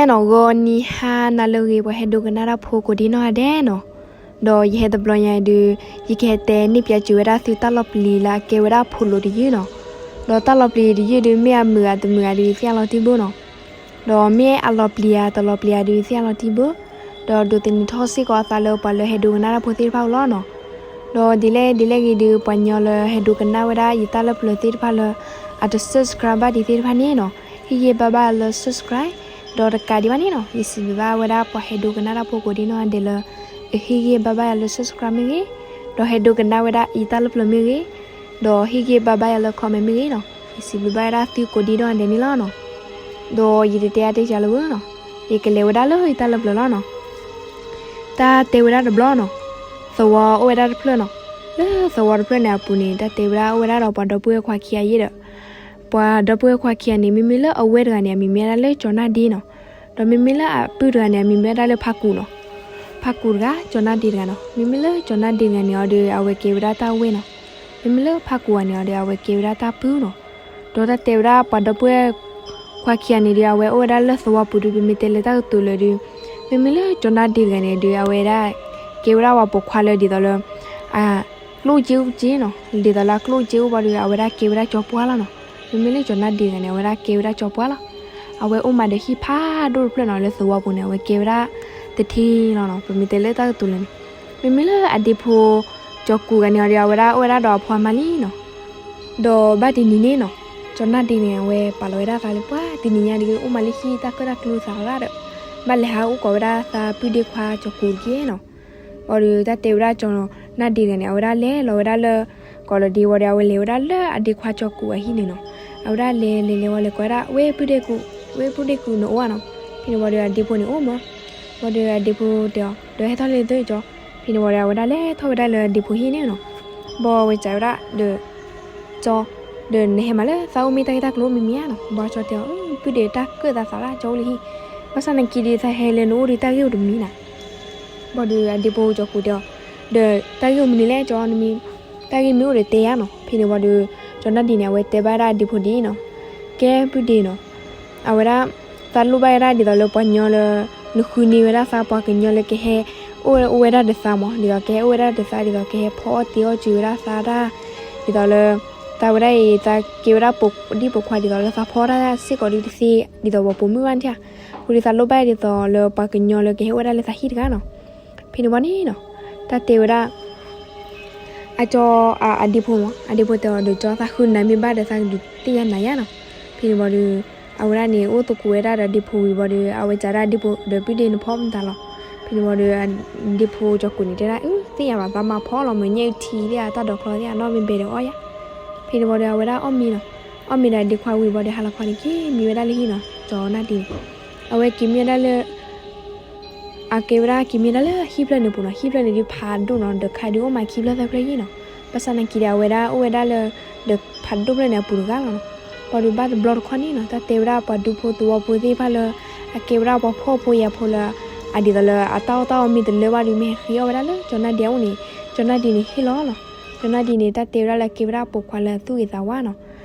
နီၢ်ဂီၤနံၤဟါနၤလၢအဂ့ၤ ပှၤဟဲဒိကနၣ်တၢ်ဖိကိးဒံနီၢ်ဂၤဒဲးနီၤ, ဒီးယဟဲတဘျီညါအံၤဒုး ယကဟဲတဲန့ၢ်ပၠးစၢၤဝဲဒၣ်သုတၢ်လီၤပျံၤလၢအကဲဝဲဒၣ်ဖိလိၤတယုၢ်နီၤ, ဒီးတၢ်လီၤပျံၤတယုၢ်ဒုး မ့ၢ်အမုာ်အတမုာ်အဒုးသ့ၣ်ညါလီၤတံၢ်ဘိနီၤ, ဒီးမ့ၢ်အလီၤပျံၤဧါတလီၤပျံၤဧါဒုးသ့ၣ်ညါလီၤတံၢ်ဘိ, ဒီးဒိးသန့ၤထီၣ်စ့ၢ်ကီးအသးလၢပှၤလၢဟဲဒိကနၣ်တၢ်ဖိသ့ၣ်တဖၣ်အအိၣ်လီၤနီၤ. ဒီးဒ်လဲၣ်ဒ်လဲၣ်ဂ့ၤဒုး ပှၤညီလၢဟဲဒိကနၣ်ဝဲဒၣ်ယတၢ်လၢပျၢၤသ့ၣ်တဖၣ်လၢ အတ subscribe ဘၣ်ဒံးသ့ၣ်တဖၣ်န့ၣ်နီၤ, ဟ့ၣ်ဂံၢ်ဘါဘၣ်လၢ subscribe, ဒီးတကးဒံးဘၣ်န့ၣ်နီၤ ယစံးဘျုးဘၣ်ဝဲဒၣ်ပှၤဟဲဒိကနၣ်တၢ်ဖိကိးဒံနီၢ်ဂၤဒဲးလၢ အဟ့ၣ်ဂံၢ်ဘါဘၣ်ယၤလၢ subscribe မ့ၢ်ဂ့ၤ, ဒီးဟဲဒိကနၣ်ဝဲဒၣ်ယတၢ်လၢပျၢၤမ့ၢ်ဂ့ၤ, ဒီးဟ့ၣ်ဂံၢ်ဘါဘၣ်ယၤလၢ comment မ့ၢ်ဂ့ၤနီၤ, ယစံးဘျုးဘၣ်ဝဲဒၣ်သုကိးဒံနီၢ်ဂၤဒဲးန့ၣ်လီၤနီၤ. ဒီးယတတဲအါတဲစှၤလၢၤဘၣ်နီၤ, ယကလဲၤဝဲဒၣ်လၢယတၢ်လၢပျၢၤလီၤနီၤ. တၢ်တဲဝဲဒၣ်တဘျီနီၤ, သဝီအိၣ်ဝဲဒၣ်တဖျၢၣ်နီၤ, လၢသဝီတဖျၢၣ်န့ၣ်အပူၤန့ၣ် တၢ်တဲဝဲဒၣ်အိၣ်ဝဲဒၣ်ဒီးပှၤဒီပုၢ်ဝဲၢ်ခွါခံဂၤယဲၢ်ဒီး ပှၤဒီပုၢ်ဝဲၢ်ခွါခံဂၤန့ၣ် မ့မ့ၢ်လၢအဝဲၢ်တဂၤန့ၣ် အမံၤမ့ၢ်ဝဲဒၣ်လၢကၠီၤနၢ်ဒ့နီၤ, ဒီးမ့မ့ၢ်လၢအပုၢ်တဂၤန့ၣ် အမံၤမ့ၢ်ဝဲဒၣ်လၢဖးကူာ်နီၤ, ဖးကူာ်တဂၤ ကၠီၤနၢ်ဒ့တဂၤနီၤ, မ့မ့ၢ်လၢကၠီၤနၢ်ဒ့တဂၤန့ၣ်အီၤဒီး အဝဲကဲဝဲဒၣ်တၢ်ဝဲၢ်နီၤ, မ့မ့ၢ်လၢဖးကူာ်ဂၤန့ၣ်အီၤဒီး အဝဲကဲဝဲဒၣ်တၢ်ပုၢ်နီၤ. ဒီးတၢ်တဲဝဲဒၣ်ပှၤဒီပုၢ်ဝဲၢ်ခွါခံဂၤန့ၣ်ဒီး အဝဲအိၣ်ဝဲဒၣ်လၢသဝီပူၤဒီး ပမ့ၢ်တဲလၢတၢ်ကတိၤလၢာ်ဒီး မ့မ့ၢ်လၢကၠီၤနၢ်ဒ့တဂၤန့ၣ်ဒီး အဝဲဒၣ် ကဲဝဲဒၣ်ပှၤပိာ်ခွါလၢဒ်သိးလၢ အကျိၣ်စ့အိၣ်စ့နီၤ, ဒ်သိးလၢအကျိၣ်စ့အိၣ်ဘၣ်ဒီး အဝဲဒၣ်ကဲဝဲဒၣ်ကၠီၤပှၢ်လီၤနီၤ. မ့မ့ၢ်လၢကၠီၤနၢ်ဒ့တဂၤန့ၣ် အဝဲဒၣ်ကဲဝဲဒၣ်ကၠီၤပှၢ်လီၤ. အဝဲအိၣ်မးဒီးဟံၣ်ဖးဒိၣ်တဖျၢၣ်နီၤ, လၢသဝီပူၤန့ၣ် အဝဲကဲဝဲဒၣ်တထံလီၤနီၤ, ပမ့ၢ်တဲလၢတၢ်ကတိၤလၢာ်န့ၣ်. မ့မ့ၢ်လၢအဒ့ဖိကၠီၤကူာ်တဂၤန့ၣ်အီၤဒီး အဝဲဒၣ်အိၣ်ဝဲဒၣ်ဒီးအဖိအမါလံနီၤ. ဒီးဘၣ်တနံၤန့ၣ်နီၤ, ကၠီၤနၢ်ဒ့န့ၣ် အဝဲပာ်လီၤဝဲဒၣ်သးလၢပှၤတနံၤညါဒီး အိၣ်မးလၢဟံၣ်တၢ်ကၢၣ်တၢ်ကျူသးလီၤဒၣ်ဒီး ဘၣ်လဲၤဟးအိၣ်ကိးဝဲဒၣ်သးပုၢ်ဒ့ခွါကၠီၤကူာ်တက့ၢ်နီၤ. ဘၣ်ဒီးတၢ်တဲဝဲဒၣ်ကၠီၤနၢ်ဒ့တဂၤန့ၣ် အဝဲဒၣ်လဲၤလီၤဝဲဒၣ်လၢ ကိးလီၤဒ့ဝံၤဒီး အဝဲလဲၤဝဲဒၣ်လၢအဒ့ခွါကၠီၤကူာ်အဟံၣ်န့ၣ်နီၤ. အဝဲဒၣ်လဲၤလဲၤလဲၤဝံၤလဲၤကိးဝဲဒၣ် ဝဲၢ်ပုၢ်ဒ့ကူာ်, ဝဲၢ်ပုၢ်ဒ့ကူာ်နအိၣ်ဧါနီၤ. ဖဲန့ၣ်ဝံၤဒီးအဒ့ဖိန့ၣ်အိၣ်မး. ဝံၤဒီးအဒ့ဖိတဲအီၤ ဒီးဟဲထီၣ်လၢသုကၠီ. ဖဲန့ၣ်ဝံၤဒီး အဝဲဒၣ်လဲၤထီၣ်ဝဲဒၣ်လၢအဒ့ဖိဟံၣ်န့ၣ်နီၤ. ဘၣ်ဝဲစံးဝဲဒၣ်ဒီး ကၠီ, ဒီးနဟဲမးလၢသးအိၣ်မ့ၢ်တၢ်ဂ့ၢ်တၢ်ကျိၤမံၤမံၤဧါနီၤ. ဘၣ်ကၠီတဲအီၤ ပုၢ်ဒ့တၢ်ကၢၣ်သးသးလၢကၠီအိၣ်လၢဟံၣ်, ဘၣ်ဆၣ်သနာ်က့ဒီးသးဟဲလၢနအိၣ်ဒီးတၢ်ဂ့ၢ်အိၣ်တမံၤနီၤ. ဘၣ်ဒီးအဒ့ဖိကၠီၤကူာ်တဲအီၤ ဒီးတၢ်ဂ့ၢ်အိၣ်မနုၤလဲၣ်ကၠီ, တၢ်ဂ့ၢ်မ့ၢ်အိၣ်ဒီးတဲယၤနီၤ. ဖဲန့ၣ်ဝံၤဒီး ကၠီၤနၢ်ဒ့န့ၣ် အဝဲတဲဘၣ်ဒၣ်အဒ့ဖိဒ်အံၤနီၤ, ကဲပုၢ်ဒ့နီၤ, အဝဲဒၣ် သးလိၣ်ဘၣ်ဝဲဒၣ်ဒ်သိးလၢပှၤကညီလၢ နဃုန့ၢ်ဝဲဒၣ်သးပှၤကညီလၢကဟဲ အိၣ်ဝဲဒၣ်ဒီးသးမး, ဒ်သိးကဟဲအိၣ်ဝဲဒၣ်ဒီးသး ဒ်သိးကဟဲဖီအီၣ်တ့အီၣ်စၢၤဝဲဒၣ်သးတၢ်, ဒ်သိးလၢ သးဝဲဒၣ်အံၤ သးကဲဝဲဒၣ်ပိာ်ဒံၣ်ပိာ်ခွါဒ်သိးလၢသးဖီတၢ်စ့ၢ်ကီးဒီးတသ့ ဒ်သိးပှၤပိာ်မုၣ်ဘၣ်န့ၣ်ဧါ. အဃိဒီးသးလိၣ်ဘၣ်ဒ်သိးလၢပှၤကညီလၢကဟဲအိၣ်ဝဲဒၣ်လၢသးဟံၣ်တဂၤနီၤ. ဖဲန့ၣ်ဝံၤန့ၣ်နီၤ, တၢ်တဲဝဲဒၣ် အကၠီ အဒ့ဖိမး, အဒ့ဖိတဲအီၤဒီး ကၠီ သးဃုနၤမ့ၢ်ဘၣ်ဒီးသးကဒုးသ့ၣ်ညါနၤယါနီၤ. ဖဲန့ၣ်ဝံၤဒီး အဝဲဒၣ်န့ၣ် အိၣ်သကိးဝဲဒၣ်ဒီးအဒ့ဖိဝံၤဘၣ်ဒီး အဝဲစံးဒၣ်အဒ့ဖိဒီး ပုၢ်ဒ့နဖီမတၤလီၤ. ဖဲန့ၣ်ဝံၤဒီး အဒ့ဖိကၠီၤကူာ်န့ၣ်တဲဒၣ် အၢ သ့ၣ်ညါဘၣ် သးမၤဖီလီၤ မ့ၢ်ညါအံၤထံသ့ၣ်ဧါ တၢ်ဒိးချီသ့ၣ်ဧါ နီၢ်မ့ၢ်ဘဲဒီးအီၣ်ယါ. ဖဲန့ၣ်ဝံၤဒီး အဝဲဒၣ်အီၣ်မ့ၤနီၤ. အီၣ်မ့ၤဒီးအဒ့ခွါဝံၤဘၣ်ဒီး ဟါလီၤခီန့ၣ် က့ၤမံဝဲဒၣ်လၢဟံၣ်နီၤ, ကၠီၤနၢ်ဒ့န့ၣ် အဝဲက့ၤမံဝဲဒၣ်လၢ အကဲဝဲဒၣ်က့ၤမံဝဲဒၣ်လၢဟံၣ်ဖျၢၣ်န့ၣ်ပူၤနီၤ. ဟံၣ်ဖျၢၣ်န့ၣ်ဒုးဖးဒိၣ်နီၤ, ဒီးခါဒုးအိၣ်မးခံဖျၢၣ်သၢဖျၢၣ်ယဲၢ်နီၤ. ဘၣ်ဆၣ်သနာ်က့ဒီး အဝဲဒၣ်အိၣ်ဝဲဒၣ်လၢ ဒီးဖးဒိၣ်ဖျၢၣ်န့ၣ်အပူၤတဂၤလီၤနီၤ. ဘၣ်ဒီးဘၣ်တဘျီတခီၣ်န့ၣ်နီၤ, တၢ်တဲဝဲဒၣ်ပှၤဒူဖိသဝီဖိသ့ၣ်တဖၣ်လၢ အကဲဝဲဒၣ်ပှၤဖှီၣ်ဖိယာ်ဖိလၢ အဒ်သိးလၢအတၢ်အီၣ်တၢ်အီမ့ၢ်တလၢဘၣ်ဒီး မ့ၢ်ဟဲဃ့အီၣ်ဝဲဒၣ်လၢကၠီၤနၢ်ဒ့အအိၣ်န့ၣ် ကၠီၤနၢ်ဒ့န့ၣ်ဟ့ၣ်လီၤလီၤ. ကၠီၤနၢ်ဒ့န့ၣ် တၢ်တဲဝဲဒၣ်လၢအကဲဝဲဒၣ်ပိာ်ခွါလၢအသူၣ်ဂ့ၤသးဝါနီၤ.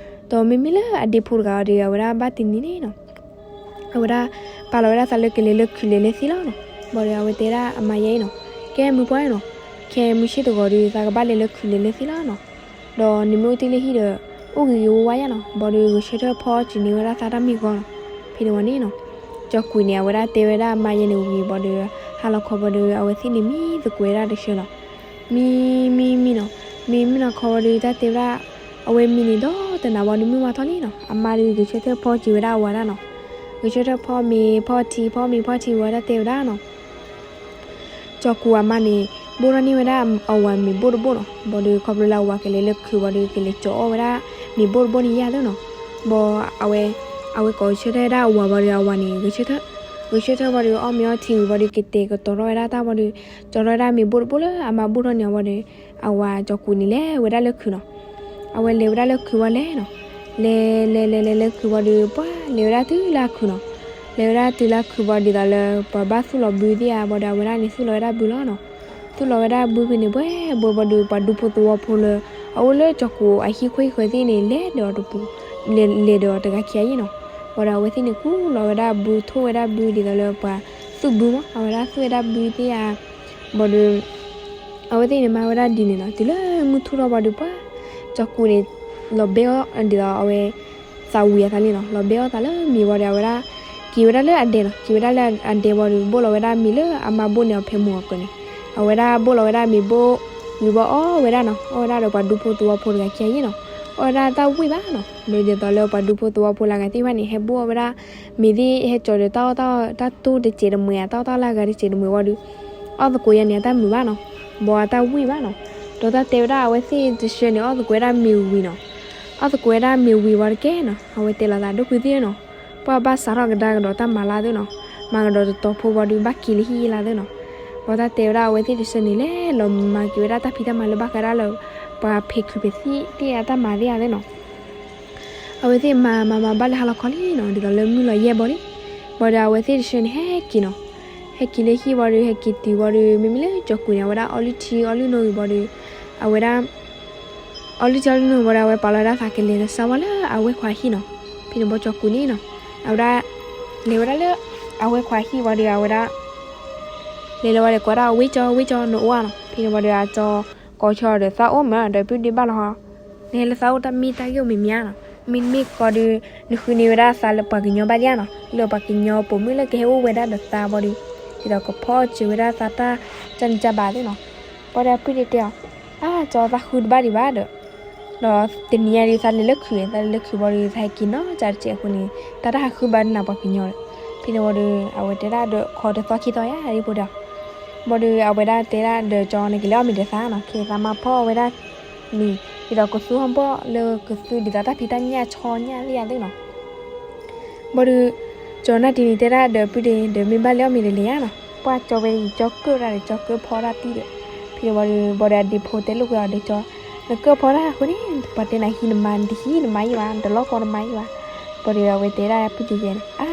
ဒီးမ့မ့ၢ်လၢအဒ့ဖိတဂၤအီၤဒီး အဝဲဒၣ်ဘၣ်တနံၤန့ၣ်နီၤ အဝဲဒၣ်ပာ်လီၤဝဲဒၣ်သးလၢကလဲၤလၢခုးလဲၤလၢသ့ၣ်လီၤနီၤ. ဘၣ်ဒီးအဝဲတဲဒၣ်အမါယဲအံၤနီၤ, ကဲမုၢ်ပှၢ်နီၤ, ခဲမုၢ်ဆ့ၣ်တဂီၤဒီး သးကဘၣ်လဲၤလၢခုးလဲၤလၢသ့ၣ်လီၤနီၤ. ဒီးနမ့ၢ်အိၣ်တ့ၢ်လၢဟံၣ်ဒီး အိၣ်ဂ့ၤဂ့ၤဝါဝါယါနီၤ. ဘၣ်ဒီးဂဲၤဆၢထၢၣ်ဖီအီၣ်စၢၤန့ၢ်ဝဲဒၣ်သးတၢ်မ့ၢ်ဂီၤနီၤ. ဖဲန့ၣ်ဝံၤန့ၣ်နီၤ, ကၠီၤကွံာ်န့ၣ် အဝဲဒၣ်တဲဝဲဒၣ်အမါယဲန့ၣ်ဝံၤဘၣ်ဒီး ဟါလီၤခီဘၣ်ဒီး အဝဲသ့ၣ်န့ၣ်မံသကိးဝဲဒၣ်တဆၢနီၤ. မံ မံ မံနီၤ, မံ မံနီၤခီဘၣ်ဒီး တၢ်တဲဝဲဒၣ် အဝဲမံန့ၣ်ဒီတနၤဘၣ်ဒီး မုၢ်ဝါထီၣ်လံနီၤ. အမါဒီးဂဲၤဆၢထၢၣ်ဖီစၢၤဝဲဒၣ်အဝၤဒၣ်နီၤ. ဂဲၤဆၢထၢၣ်ဖီမ့ၤဖီထံ ဖီမ့ၤဖီထံဝံၤ တၢ်တဲဝဲဒၣ်နီၤ ကၠီၤကွံာ်အမါန့ၣ် ဘိၣ်ထီၣ်န့ၢ်ဝဲဒၣ်အဝၤမ့ၤဘိၣ်တဘိၣ်နီၤ. ဘၣ်ဒီးခီဖျိလၢအဝၤကလဲၤလၢခုးဘၣ်ဒီး ကလဲၤကၠီၤအီၣ်ဝဲဒၣ်မ့ၤဘိၣ်တဘိၣ်န့ၣ်ယါသ့နီၤ. ဘၣ်အဝဲ အဝဲကိးဂဲၤဆၢထၢၣ်ဝဲဒၣ်အဝၤဘၣ်ဒီး အဝၤန့ၣ် ဂဲၤဆၢထၢၣ် ဂဲၤဆၢထၢၣ်ဘၣ်ဒီး အီၣ်မ့ၤအီထံဝံၤဘၣ်ဒီး ကတဲာ်ကတီၤထီၣ်ဝဲဒၣ်တၢ်ဘၣ်ဒီး ကၠီၤထီၣ်ဝဲဒၣ်မ့ၤဘိၣ်တဘိၣ်လၢအမါဘိၣ်ထီၣ်န့ၣ်ဘၣ်ဒီး အဝၤကၠီၤကွံာ်န့ၣ်လဲၤဝဲဒၣ်လၢခုးနီၤ. အဝဲလဲၤဝဲဒၣ်လၢခုးဘၣ်လဲၣ်နီၤ. လဲၤ လဲၤ လဲၤ လဲၤ လဲၤလၢခုးဘၣ်ဒီး ပှၤလဲၤဝဲဒၣ်တုၤလၢအခုးဘၣ် ဒ်သိးလၢ ပှၤဘၣ်သူၣ်လီၤဘုသ့ၣ်ဧါဘၣ်ဒီး အဝဲဒၣ်န့ၣ်သူၣ်လီၤဝဲဒၣ်ဘုလီၤနီၤ. သူၣ်လီၤဝဲဒၣ်ဘုဖဲန့ၣ် ဘှဲဘှဲဘၣ်ဒီး ပှၤဒူဖိသဝီဖိလၢ အအိၣ်လၢကၠီၤကွံာ်အဟံၣ်ခိၣ်ဟံၣ်ဃၢၤသ့ၣ်န့ၣ် လဲၤဒီးတပူၤ လဲၤ လဲၤဒီးတဂၤခံဂၤယဲၢ်နီၤ. ဘၣ်ဒီးအဝဲသ့ၣ်န့ၣ်ကူၣ်လီၤဝဲဒၣ်ဘု ထိၣ်ဝဲဒၣ်ဘုဒ်သိးလၢပှၤသူၣ်ဘုမး, အဝဲဒၣ်သူၣ်ဝဲဒၣ်ဘုသ့ၣ်ဧါ, ဘၣ်ဒီး အဝဲသ့ၣ်န့ၣ်မၤဝဲဒၣ်ဒ်န့ၣ်နီၤ, တုၤလၢမုၢ်ထူၣ်ထီၣ်ဘၣ်ဒီး ပှၤကၠီၤကူးန့ၣ် လီၤဘဲအီၣ်ဒ်သိးအဝဲ သးဝံၤအသးလံနီၤ, လီၤဘဲအီၣ်သးလၢမ့ၤဘၣ်ဒီး အဝဲဒၣ်က့ၤဝဲဒၣ်လၢအဒဲနီၤ, က့ၤဝဲဒၣ်လၢအဒဲဘၣ်ဒီး ဘိၣ်လီၤဝဲဒၣ်မ့ၤလၢအမါဘိၣ်န့ၢ်အီၤဖဲမုၢ်အီၤကၢၤန့ၣ်, အဝဲဒၣ်ဘိၣ်လီၤဝဲဒၣ်မ့ၤဘိၣ်ဝံၤဘၣ်အီၣ်ဝဲဒၣ်နီၤ, အီၣ်ဝဲဒၣ်ဒီးပှၤဒူဖိသဝီဖိတဂၤခံဂၤအံၤနီၤ, အီၣ်ဝဲဒၣ်တၢ်ဝံၣ်ဘၣ်နီၤ, ဒီးဒ်သိးလၢပှၤဒူဖိသဝီဖိလၢအဂၤသ့ၣ်တဖၣ်န့ၣ် ဟဲဘိၣ်အီၣ်ဝဲဒၣ် မ့ၤသ့ၣ်ဟဲကၠီၤဒီးတၢ်အီၣ်တၢ်တၢ်တိၢ်တစဲးတမှဲၤဧါ, တၢ်အီၣ်တၢ်လၢအဂၤတစဲးတမှဲၤဝံၤဒီး အီၣ်သကိးယၤန့ၣ် အတၢ်မုာ်ဘၣ်နီၤ, ဘၣ်အတၢ်ဝံၣ်ဘၣ်နီၤ, ဒီးတၢ်တဲဝဲဒၣ်အဝဲသ့ၣ်တဆၢန့ၣ် အီၣ်သကိးဝဲဒၣ်မ့ၤဝံၤနီၤ, အီၣ်သကိးဝဲဒၣ်မ့ၤဝံၤဝံၤတက့ၢ်နီၤ, အဝဲတဲလီၤသးဒီးကွံာ်သ့ၣ်နီၤ, ပှၤဘၣ်စးထီၣ်ကဒါကဒီးတၢ်မၤလၢသ့ၣ်နီၤ, မၤကဒီးတတီၤဖိဝံၤဒီးဘၣ်က့ၤလၢဟံၣ်လၢသ့ၣ်နီၤ, ဘၣ်တၢ်တဲဝဲဒၣ်အဝဲသ့ၣ်တဆၢန့ၣ် လဲၤလီၤမၤက့ၤဝဲဒၣ်တၢ်ဖံးတၢ်မၤလၢဘၣ်ဃးဒၣ်လၢ ပှၤဖံးချုးဖံးသံၣ်သ့ၣ်အတၢ်မၤသ့ၣ်ဧါသ့ၣ်နီၤ အဝဲသ့ၣ်မၤမၤမၤဘၣ်လၢဟါလီၤခီလံနီၤ, ဒ်သိးလၢမုၢ်လီၤယဲၢ်ဘီလံ, ဘၣ်ဒီးအဝဲသ့ၣ်တဆၢန့ၣ် ဟဲက့ၤနီၤ, ဟဲက့ၤလၢဟံၣ်ဝံၤဒီး ဟဲက့ၤတုၤဝံၤဒီး မ့မ့ၢ်လၢကၠီၤကူးန့ၣ် အဝဲဒၣ်အီလုၢ်ထံအီလုၢ်နိဝံၤဘၣ်ဒီး အဝဲဒၣ် အီလုၢ်ထံအီလုၢ်နိဝံၤဘၣ်ဒီး အဝဲပာ်လီၤဝဲဒၣ်သးကလဲၤလၢစါဝါလၢအဝဲၢ်ခွါဟံၣ်နီၤ, ဖဲန့ၣ်ဘၣ်ကၠီၤကူးန့ၣ်နီၤ, အဝဲဒၣ် လဲၤဝဲဒၣ်လၢ အဝဲၢ်ခွါဟံၣ်ဝံၤဒီး အဝဲဒၣ် လဲၤလၢဝံၤဒီးကိးဒၣ် ဝ့ၢ်ကၠီ ဝ့ၢ်ကၠီ နအိၣ်ဧါနီၤ, ဖဲန့ၣ်ဝံၤဒီး အကၠီကိးဆီဒီး သးအိၣ်မး ဒီးပုၢ်ဒ့ဘၣ်လီၤဟီ, နဟဲလၢသးအိၣ်တၢ်မ့ၢ်တၢ်ဂ့ၢ်အိၣ်မ့ၢ်မ့ၢ်ဧါနီၤ, မ့တမ့ၢ်ကီးဒီး နဃုန့ၢ်ဝဲဒၣ်သးလၢပှၤကညီဘၣ်လံဧါနီၤ, လၢပှၤကညီပိာ်မုၣ်လၢကဟဲအိၣ်ဝဲဒၣ်ဒီးသးဘၣ်ဒီး ဒ်သိးကဖီၣ်စၢၤဝဲဒၣ်သးတၢ် ကန့ၣ်ကဘၣ်သ့ၣ်နီၤ, ဘၣ်ဒီးအပုၢ်ဒ့တဲအီၤ, အါ ကၠီသးဃုတဘၣ်ဒံးဘၣ်ဒီး ဒီးတနံၤညါဒီး သးလဲၤလၢခုး သးလဲၤလၢခုးဘၣ်ဒီး သးဟဲက့ၤနီၤ ကၢ်တစဲးအဃိန့ၣ် တၢ်တဟးဃုဘၣ်နၤပှၤကညီဒီး, ဖဲန့ၣ်ဝံၤဒီး အဝဲတဲဒၣ်ဒီး ခီတသီခံသီယါ ဒ်ဖိဒီး, ဘၣ်ဒီးအဝဲဒၣ်တဲဒၣ်ဒီး ကၠီနက့ၤလၢအီၣ်မ့ၤဒီးသးနီၤ, ခဲသးမၤဖီၣ်ဝဲဒၣ်မ့ၤ ဒ်သိးကသူဟီၣ်ဘီၣ်လၢကသူဒ်သိးတၢ်ဖံးတၢ်ညၣ်ဆီညၣ်သ့ၣ်ယါသ့ၣ်နီၤ ဘၣ်ဒီး ကၠီနၢ်တံၤန့ၣ်တဲဒၣ်ဒီးပုၢ်ဒ့ဒီး မ့ၢ်ဘၣ်လဲၤအီၣ်မ့ၤဒီးလဲၤယါနီၤ, ပှၢ်ကၠီဝဲအံၤ ကၠီကၢၣ်ဒၣ်ဒီး ကၠီကၢၣ်ဖီဒၣ်တံၢ်ဒီး, ဖဲန့ၣ်ဝံၤဒီး ဘၣ်ဒီးအဒ့ဖိတဲလိာ်ကွဲအီၤဒီး ကၠီ နကၢၣ်ဖီဒၣ်အဃိန့ၣ် ပှၤတဲနၤဟံးနမါ နတဟံးနမါယံၤဘၣ် နတလီၢ်ကီနမါယံၤဘၣ်, ဘၣ်ဒီးအဝဲတဲဒၣ်ပုၢ်ဒ့ယဲန့ၣ် အါ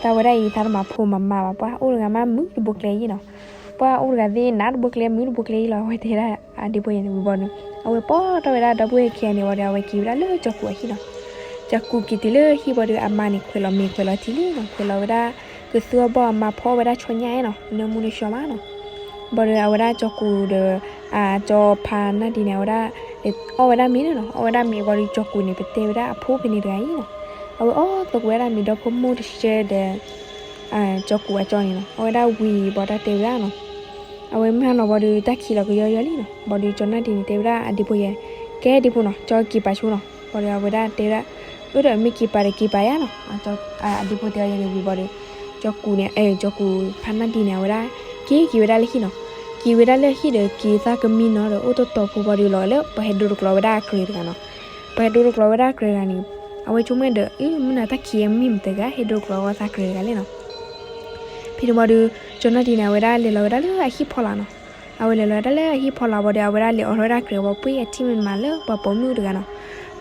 သးဝဲဒၣ်အံၤ သးတမၤဖိမၤမါဘၣ် ပှၢ်အိၣ်တဂၤမးမုာ်တဘိကျဲယံၤနီၤ, ပှၢ်အိၣ်တဂၤသ့ၣ်နးတဘိကျဲမုာ်တဘိကျဲယံၤလီၤ အဝဲတဲဒၣ်အဒ့ဖိယဲန့ၣ်ဝံၤဘၣ်ဒီး အဝဲပိာ်ထီၣ်ဝဲဒၣ်ဒီပုၢ်ဝဲၢ်ခံဂၤန့ၣ်ဝံၤဒီး အဝဲက့ၤဝဲဒၣ်လၢကၠီၤကူးအဟံၣ်နီၤ, ကၠီၤကူးက့ၤတုၤလၢဟံၣ်ဝံၤဒီး အမါန့ၣ်ခွဲးလီၤမ့ၤခွဲးလီၤထံလံနီၤ, ခွဲးလီၤဝဲဒၣ် ကသူအီၣ်ဘီၣ်အမါဖီဝဲဒၣ်ဆီညၣ်နီၤ, နၢမူနၢဆှီမးနီၤ, ဘၣ်ဒီးအဝဲဒၣ်ကၠီၤကူးဒီး အကၠီၤဖါနၢ်တံၤန့ၣ် အဝဲဒၣ် အီၣ်ဝဲဒၣ်မ့ၤန့ၣ်နီၤ, အီၣ်ဝဲဒၣ်မ့ၤဝံၤဒီး ကၠီၤကူးန့ၣ် ပတဲဝဲဒၣ်အဖိဖဲန့ၣ်တဂၤအံၤနီၤ, အဝဲအီၣ်သကိးဝဲဒၣ်မ့ၤဒီဖိမိၢ်တဆှၢဒီး ကၠီၤကူးအကၠီန့ၣ်နီၤ, အီၣ်ဝဲဒၣ်ဝံၤဘၣ်တၢ်တဲဝဲဒၣ်နီၤ, အဝဲမုၢ်ဟါနီၤဘၣ်ဒီး တၢ်ခံးလီၤကယီယီလံနီၤ, ဘၣ်ဒီးကၠီၤနၢ်တံၤန့ၣ် တဲဝဲဒၣ်အဒ့ဖိယဲ, ကဲဒ့ဖိနီၤ ကၠီက့ၤပာ်ဆိနီၤ, ဘၣ်ဒီးအဝဲဒၣ်တဲဝဲဒၣ် အၢဒီးမ့ၢ်က့ၤပာ်ဒီး က့ၤပာ်ယါနီၤ, အဒ့ဖိတဲအီၤယဲန့ၣ်ဝံၤဘၣ်ဒီး ကၠီၤကူးန့ၣ် ကၠီၤကူးဖါနၢ်တံၤန့ၣ် အဝဲဒၣ် က့ၤက့ၤဝဲဒၣ်လၢဟံၣ်နီၤ, က့ၤဝဲဒၣ်လၢဟံၣ်ဒီး က့ၤသးကမံနီၤဒီး အိၣ်တတီၤဖိဘၣ်ဒီး လီၤလၢပှၤဟဲဒိတကျိးဝဲဒၣ်အကြၢးတဂၤနီၤ, ပှၤဟဲဒိတကျိးဝဲဒၣ်အကြၢးတဂၤန့ၣ် အဝဲဆိကမိၣ်ဒီး အၢ မုၢ်နၤတၢ်ခံးမံမတဂၤ ဟဲဒိတကျိးဝဲသးကြၢးတဂၤလဲၣ်နီၤ, ဖဲန့ၣ်ဝံၤဒီး ကၠီၤနၢ်တံၤန့ၣ် အဝဲဒၣ်လဲၤလီၤဝဲဒၣ်လၢအဟံၣ်ဖီလာ်နီၤ, အဝဲလဲၤလီၤဝဲဒၣ်လၢအဟံၣ်ဖီလာ်ဝံၤဒီး အဝဲဒၣ်လဲၤအိးထီၣ်ဝဲဒၣ်ကြဲးဝံၤ ပှ့ၢ်အထံၣ်မ့ၢ်မးလၢပှၤပိာ်မုၣ်တဂၤနီၤ,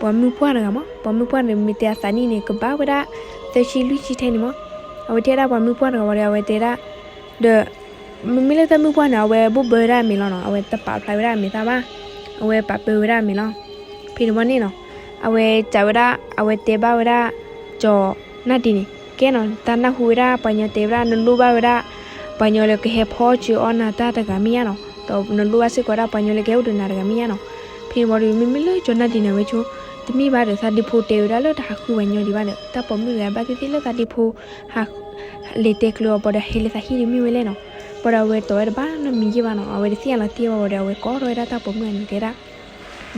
ပှၤမုၣ်ပှၢ်တဂၤမး, ပှၤမုၣ်ပှၢ်န့ၣ် မ့ၢ်တဲအသးနံၣ်န့ၣ် ကဘၣ်ဝဲဒၣ် သၢဆံလွံၢ်ဆံထဲန့ၣ်မး, အဝဲတဲဒၣ်ပှၤမုၣ်ပှၢ်တဂၤဝံၤဒီး အဝဲတဲဒၣ် ဒီး မ့မ့ၢ်လၢတၢ်မုၣ်ပှၢ်န့ၣ် အဝဲဘိၣ်ဘၢဝဲဒၣ်အမ့ၤလီၤနီၤ, အဝဲတပာ်ဖျါဝဲဒၣ်အမ့ၤသၣ်ဘၣ်, အဝဲပာ်ပၢဝဲဒၣ်အမ့ၤလီၤ, ဖဲန့ၣ်ဝံၤန့ၣ်နီၤ, အဝဲစံးဝဲဒၣ် အဝဲတဲဘၣ်ဝဲဒၣ် ကၠီၤနၢ်တံၤန့ၣ် ကဲနီၤ တၢ်နၢ်ဟူဝဲဒၣ်ပှၤညီတဲဝဲဒၣ် နလိၣ်ဘၣ်ဝဲဒၣ် ပှၤညီလၢကဟဲဖီအီၣ်စၢၤအီၣ်နၤတၢ်တဂၤမ့ၢ်ဧါနီၤ, ဒီးနလိၣ်ဘၣ်စ့ၢ်ကီးဝဲဒၣ်ပှၤညီလၢကဟဲအိၣ်ဒီးနၤတဂၤမ့ၢ်ဧါနီၤ, ဖဲန့ၣ်ဝံၤဒီး မ့မ့ၢ်လၢကၠီၤနၢ်တံၤန့ၣ် အဝဲဆိ တမ့ၢ်ဘၣ်ဒီး သးဒ့ဖိတဲဝဲဒၣ်လၢတဟးဃုပှၤညီဒံးဘၣ်ဒီး တၢ်ပိာ်မုၣ်တဂၤဘၣ်သ့ၣ်သ့ၣ်လၢသးဒ့ဖိ ဟး လဲၤတဲကျၢၤအီၤဘၣ်ဒီး ဟဲလၢသးဟံၣ်ဒုးမ့ၢ်ဝဲလဲၣ်နီၤ, ဘၣ်ဒီးအဝဲတီၢ်ဝဲတဘၣ်နီတမံၤယဲၢ်ဘၣ်နီၤ, အဝဲတသ့ၣ်ညါလီၤတံၢ်ဘၣ်ဝံၤဒီး အဝဲကိးထီၣ်ဝဲဒၣ်တၢ်ပိာ်မုၣ်အန့ၣ်တဲဒၣ်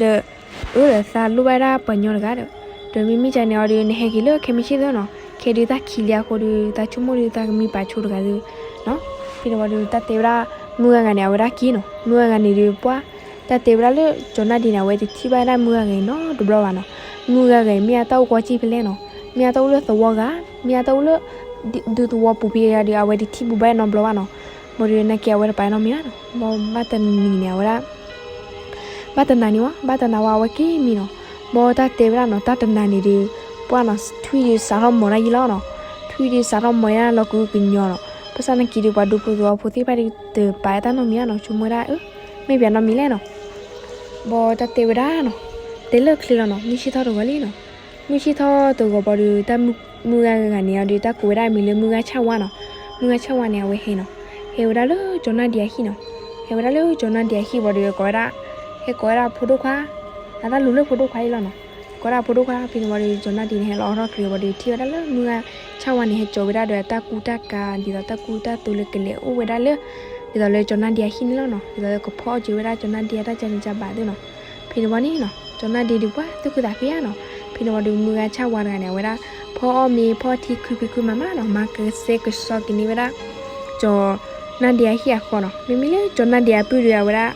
ဒီး အၢဒီးသးလိၣ်ဘၣ်ဝဲဒၣ်ပှၤညီတဂၤဒီး, ဒီးမ့မ့ၢ်ကန့ၣ်အီၤဒီး နဟဲက့ၤလၢခဲမုၢ်ဆ့ၣ်သၢနီၤ, ခဲဒုးတၢ်ခံးလံအဃိဒီး သးဆိကမိၣ်ဒီးသးကမံပာ်ဆိတဂၤဒီး နီၤ, ဖဲန့ၣ်ဝံၤဒီးတၢ်တဲဝဲဒၣ် မုၢ်ဂၤဂၤန့ၣ် အဝဲဒၣ်က့ၤနီၤ, မုၢ်ဂၤဂၤန့ၣ်ဒီးပှၢ် တၢ်တဲဝဲဒၣ်လၢကၠီၤနၢ်ဒံးန့ၣ် အဝဲတထံၣ်ဘၣ်ဝဲဒၣ်မုၢ်ဂၤဂၤအံၤနီတဘျီဘၣ်နီၤ, မုၢ်ဂၤဂၤအံၤ မ့ၢ်အတၢ်အိၣ်ကွၢ်စ့ၢ်ဖဲလဲၣ်နီၤ, မ့ၢ်အတၢ်အိၣ်လၢသဝီဂၤ, မ့ၢ်အတၢ်အိၣ်လၢ ဒူသဝီပူၤဖဲဂၤဒီး အဝဲတထံၣ်ဘူးဘၣ်နီတဘျီဘၣ်နီၤ, ဘၣ်ဒီးနာ်က့အဝဲတပာ်နီတမံၤဘၣ်နီၤ, ဘၣ်တနံၤန့ၣ် အဝဲဒၣ် ဘၣ်တနၤန့ၣ်ဝဲ ဘၣ်တနၤဝဲ အဝဲက့ၤမံနီၤ, ဘၣ်တၢ်တဲဝဲဒၣ်နီၤ တၢ်တနၤန့ၣ်ဒီး ပှၢ်နီၤ ထွံၣ်ဒီးစးထီၣ်မီၤဒၣ်ယံၤလီၤနီၤ, ထွံၣ်ဒီးစးထီၣ်မီၤယါလီၤကဟုကညီၤနီၤ, ဘၣ်ဆၣ်နာ်က့ဒီး ပှၤဒူဖိသဝီဖိသ့ၣ်တဖၣ်ဒီး တပာ်တၢ်နီတမံၤဘၣ်နီၤ, ဆိကမိၣ်ဝဲဒၣ် အၢ မ့ၢ်ပှၤနီတမံၤလဲၣ်နီၤ, ဘၣ်တၢ်တဲဝဲဒၣ်နီၤ, တဲလၢချ့လီၤနီၤ, မုၢ်ဆ့ၣ်ထီၣ်တဂီၤလံနီၤ, မုၢ်ဆ့ၣ်ထီၣ်တဂီၤဘၣ်ဒီး တၢ်မုၢ်ဂၤဂၤန့ၣ်အီၤဒီး တၢ်ကိးဝဲဒၣ်အမံၤလၢမုၢ်ဂၤဆၣ်ဝါနီၤ. မုၢ်ဂၤဆၣ်ဝါန့ၣ် အဝဲဟဲနီၤ, ဟဲဝဲဒၣ်လၢကၠီၤနၢ်ဒံအဟံၣ်နီၤ. ဟဲဝဲဒၣ်လၢကၠီၤနၢ်ဒံအဟံၣ်ဘၣ်ဒီး ကိးဝဲဒၣ်, ဟဲကိးဝဲဒၣ်ဖိဒိၣ်ခွါ, အတၢ်လူၤလၢဖိဒိၣ်ခွါအံၤလီၤနီၤ. ကိးဒၣ်ဖိဒိၣ်ခွါ ဖဲန့ၣ်ဝံၤဒီး ကၠီၤနၢ်ဒံန့ၣ် ဟဲလီၤအိးထီၣ်ချ့ဝံၤဒီး ထံၣ်ဝဲဒၣ်လၢမုၢ်ဂၤဆၣ်ဝါန့ၣ် ဟဲကၠီၤဝဲဒၣ်ဒီးအတၢ်ကူတၢ်ကၤ ဒ်သိးတၢ်ကူတၢ်သိးလၢကလဲၤအိၣ်ဝဲဒၣ်လၢ ဒ်သိးလၢကၠီၤနၢ်ဒံအဟံၣ်န့ၣ်လီၤနီၤ. ဒ်သိးလၢကဖီအီၣ်ကၠီၤဝဲဒၣ်ကၠီၤနၢ်ဒံအတၢ်ကန့ၣ်ကဘၣ်သ့ၣ်နီၤ. ဖဲန့ၣ်ဝံၤန့ၣ်နီၤ ကၠီၤနၢ်ဒံဒုးပှၤသူၣ်ခုသးခုဧါနီၤ. ဖဲန့ၣ်ဝံၤဒီး မုၢ်ဂၤဆၣ်ဝါတဂၤန့ၣ် အဝဲဒၣ် ဖီအီၣ်မ့ၤဖီထံခုဖံးခုမၤမးနီၤ, မၤကစဲကစီက့ၤန့ၢ်ဝဲဒၣ် ကၠီၤနၢ်ဒံအဟံၣ်အဃီနီၤ. မ့မ့ၢ်လၢကၠီၤနၢ်ဒံအပုၢ်ဒီး အဝဲဒၣ်,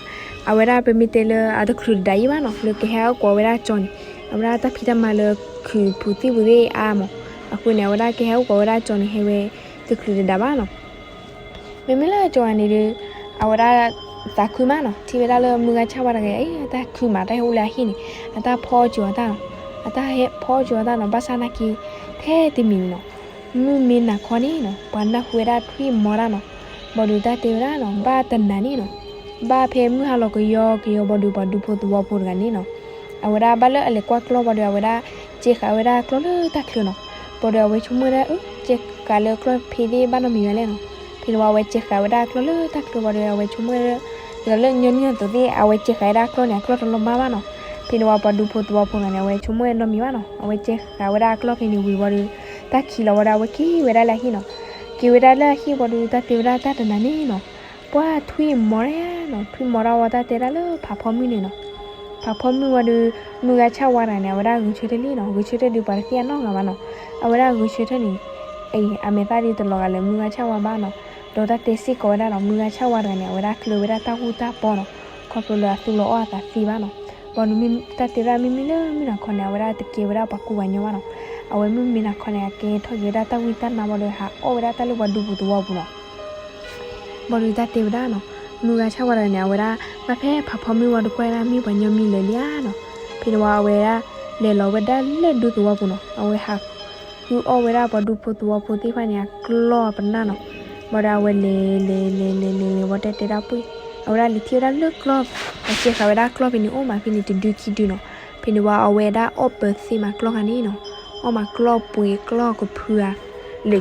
အဝဲဒၣ်ပမ့ၢ်တဲလၢအတချုးတဒးအံၤဘၣ်နီၤ, လၢကဟဲအိၣ်ကိးဝဲဒၣ်ကၠီၤန့ၣ်, အဝဲဒၣ်တၢ်ဖံးတၢ်မၤလၢခုးပူၤသ့ၣ်ပူၤသ့ၣ်အါမး. အဃိန့ၣ် အဝဲဒၣ်ကဟဲအိၣ်ကိးဝဲဒၣ်ကၠီၤန့ၣ် ဟဲဝဲတချုးတဒးဘၣ်နီၤ. မ့မ့ၢ်လၢကၠီၤဂၤန့ၣ်ဒီး အဝဲဒၣ်သးခုမးနီၤ, ထံၣ်ဝဲဒၣ်လၢမုၢ်ဂၤဆၣ်ဝါတဂၤအံၤ အတၢ်ခုမး တၢ်ဟဲအိၣ်လၢအဟံၣ်န့ၣ်, အတၢ်ဖီအီၣ်ကၠီၤအီၤတၢ်နီၤ, အတၢ်ဟဲဖီအီၣ်ကၠီၤအီၤတၢ်နီၤ. ဘၣ်ဆၣ်နာ်က့ ထဲတမံၤန့ၣ်နီၤ, မုၢ်မ့ၢ်နၤခီန့ၣ်နီၤ ပှၤနၢ်ဟူဝဲဒၣ်ထွံၣ်မီၤတၢ်နီၤ. ဘၣ်ဒီးတၢ်တဲဝဲဒၣ်နီၤ, ဘၣ်တနၤန့ၣ်နီၤ, ဘၣ်ဖဲမုၢ်ဟါလီၤကယီကယီဘၣ်ဒီး ပှၤဒူဖိသဝီဖိတဂၤန့ၣ်နီၤ အဝဲဒၣ်ဘၣ်လၢအလဲၤကွၢ်ကျီၢ်ဘၣ်ဒီး အဝဲဒၣ်စဲးဃာ်ဝဲဒၣ်ကျီၢ်လၢတၢ်ချၢနီၤ. ဘၣ်ဒီးအဝဲဆိကမိၣ်ဝဲဒၣ် အၢ စဲးဃာ်လၢကျီၢ်ဖဲသ့ၣ်ဘၣ်နီတမံၤဝဲလဲၣ်နီၤ. ဖဲန့ၣ်ဝံၤ အဝဲစဲးဃာ်ဝဲဒၣ်ကျီၢ်လၢတၢ်ချၢဘၣ်ဒီး အဝဲဆိကမိၣ်ဝဲဒၣ် ဒ်သိးလၢညီနုၢ်အသိးသ့ၣ် အဝဲစဲးဃာ်ဝဲဒၣ်ကျီၢ်န့ၣ် အကျီၢ်တလီၤမၢ်ဘၣ်နီၤ. ဖဲန့ၣ်ဝံၤ ပှၤဒူဖိသဝီဖိတဂၤန့ၣ် အဝဲဆိကမိၣ်ဝဲနီတမံၤဘၣ်နီၤ. အဝဲစဲးဃာ်ဝဲဒၣ်ကျီၢ်ဖဲန့ၣ်ဝံၤဘၣ်ဒီး တၢ်ခံးလီၤဝဲဒၣ် အဝဲက့ၤဝဲဒၣ်လၢအဟံၣ်နီၤ. က့ၤဝဲဒၣ်လၢအဟံၣ်ဘၣ်ဒီး တၢ်တဲဝဲဒၣ်တၢ်တနၤန့ၣ်နီၤ, ပှၤထွံၣ်မီၤတၢ်နီၤ, ထွံၣ်မီၤတၢ်ဝံၤ တၢ်တဲဒၣ်လၢဖးဖီမုၢ်န့ၣ်နီၤ. ဖးဖီမုၢ်ဝံၤဒီး မုၢ်ဂၤဆၣ်ဝါတဂၤန့ၣ် အဝဲဒၣ်ဂဲၤဆၢထၢၣ်လံနီၤ, ဂဲၤဆၢထၢၣ်ဒီးပှၤတသ့ၣ်ညါနီတဂၤဘၣ်နီၤ. အဝဲဒၣ်ဂဲၤဆၢထၢၣ်န့ၣ် အံၤ အမဲာ်သၣ်ဒီးတလီၤဂာ်လၢမုၢ်ဂၤဆၣ်ဝါဘၣ်နီၤ. ဒီးတၢ်တဲစ့ၢ်ကီးဝဲဒၣ်ဒီး မုၢ်ဂၤဆၣ်ဝါတဂၤန့ၣ် အဝဲဒၣ်ကျၢၤဝဲဒၣ်တၢ်ဟူးတၢ်ပီနီၤ, ခီဖျိလၢအသူၣ်လီၤအီၣ်အသးသ့ဘၣ်နီၤ. ဘၣ်ဒီးတၢ်တဲဝဲဒၣ်မ့မ့ၢ်လၢမုၢ်နၤခီန့ၣ် အဝဲဒၣ်တကဲဝဲဒၣ်ပှၤကူပှၤညီဘၣ်နီၤ. အဝဲမုၢ်မ့ၢ်နၤခီန့ၣ် အကဲထီၣ်က့ၤဝဲဒၣ်တၢ်ဝံတၢ်နါဘၣ်ဒီး ဟးအီၣ်ဝဲဒၣ်တၢ်လၢပှၤဒူပူၤသဝီပူၤနီၤ. ဘၣ်ဒီးတၢ်တဲဝဲဒၣ်နီၤ, မုၢ်ဂၤဆၣ်ဝါတဂၤန့ၣ် အဝဲဒၣ် ဘၣ်ဖဲဖးဖီမုၢ်ဝံၤဒီးကွၢ်ဝဲဒၣ်မ့ၢ်ပှၤညီမံၤလၢာ်လံဧါနီၤ. ဖဲန့ၣ်ဝံၤ အဝဲဒၣ်လဲၤလီၤဝဲဒၣ်လၢဒူသဝီပူၤနီၤ, အဝဲဟးဃုအီၣ်ဝဲဒၣ်ပှၤဒူဖိသဝီဖိသ့ၣ်တဖၣ်န့ၣ် အကျီၢ်ပနၢ်နီၤ. ဘၣ်ဒီးအဝဲလဲၤလဲၤလဲၤလဲၤလဲၤလဲၤဝံၤ တၢ်တဲဒၣ်ပှ့ၢ်, အဝဲဒၣ်လဲၤထံၣ်ဝဲဒၣ်လၢကျီၢ်, အစဲးဃာ်ဝဲဒၣ်ကျီၢ်ဖဲန့ၣ်အိၣ်မးဖဲန့ၣ်တဒုခံဒုနီၤ. ဖဲန့ၣ်ဝံၤ အဝဲဒၣ်အီၣ်ပၢၤသ့မးကျီၢ်ခါန့ၣ်နီၤ, အီၣ်မးကျီၢ်ပှ့ၤကျီၢ်ကဖုဧါ လၢာ်ကၠီ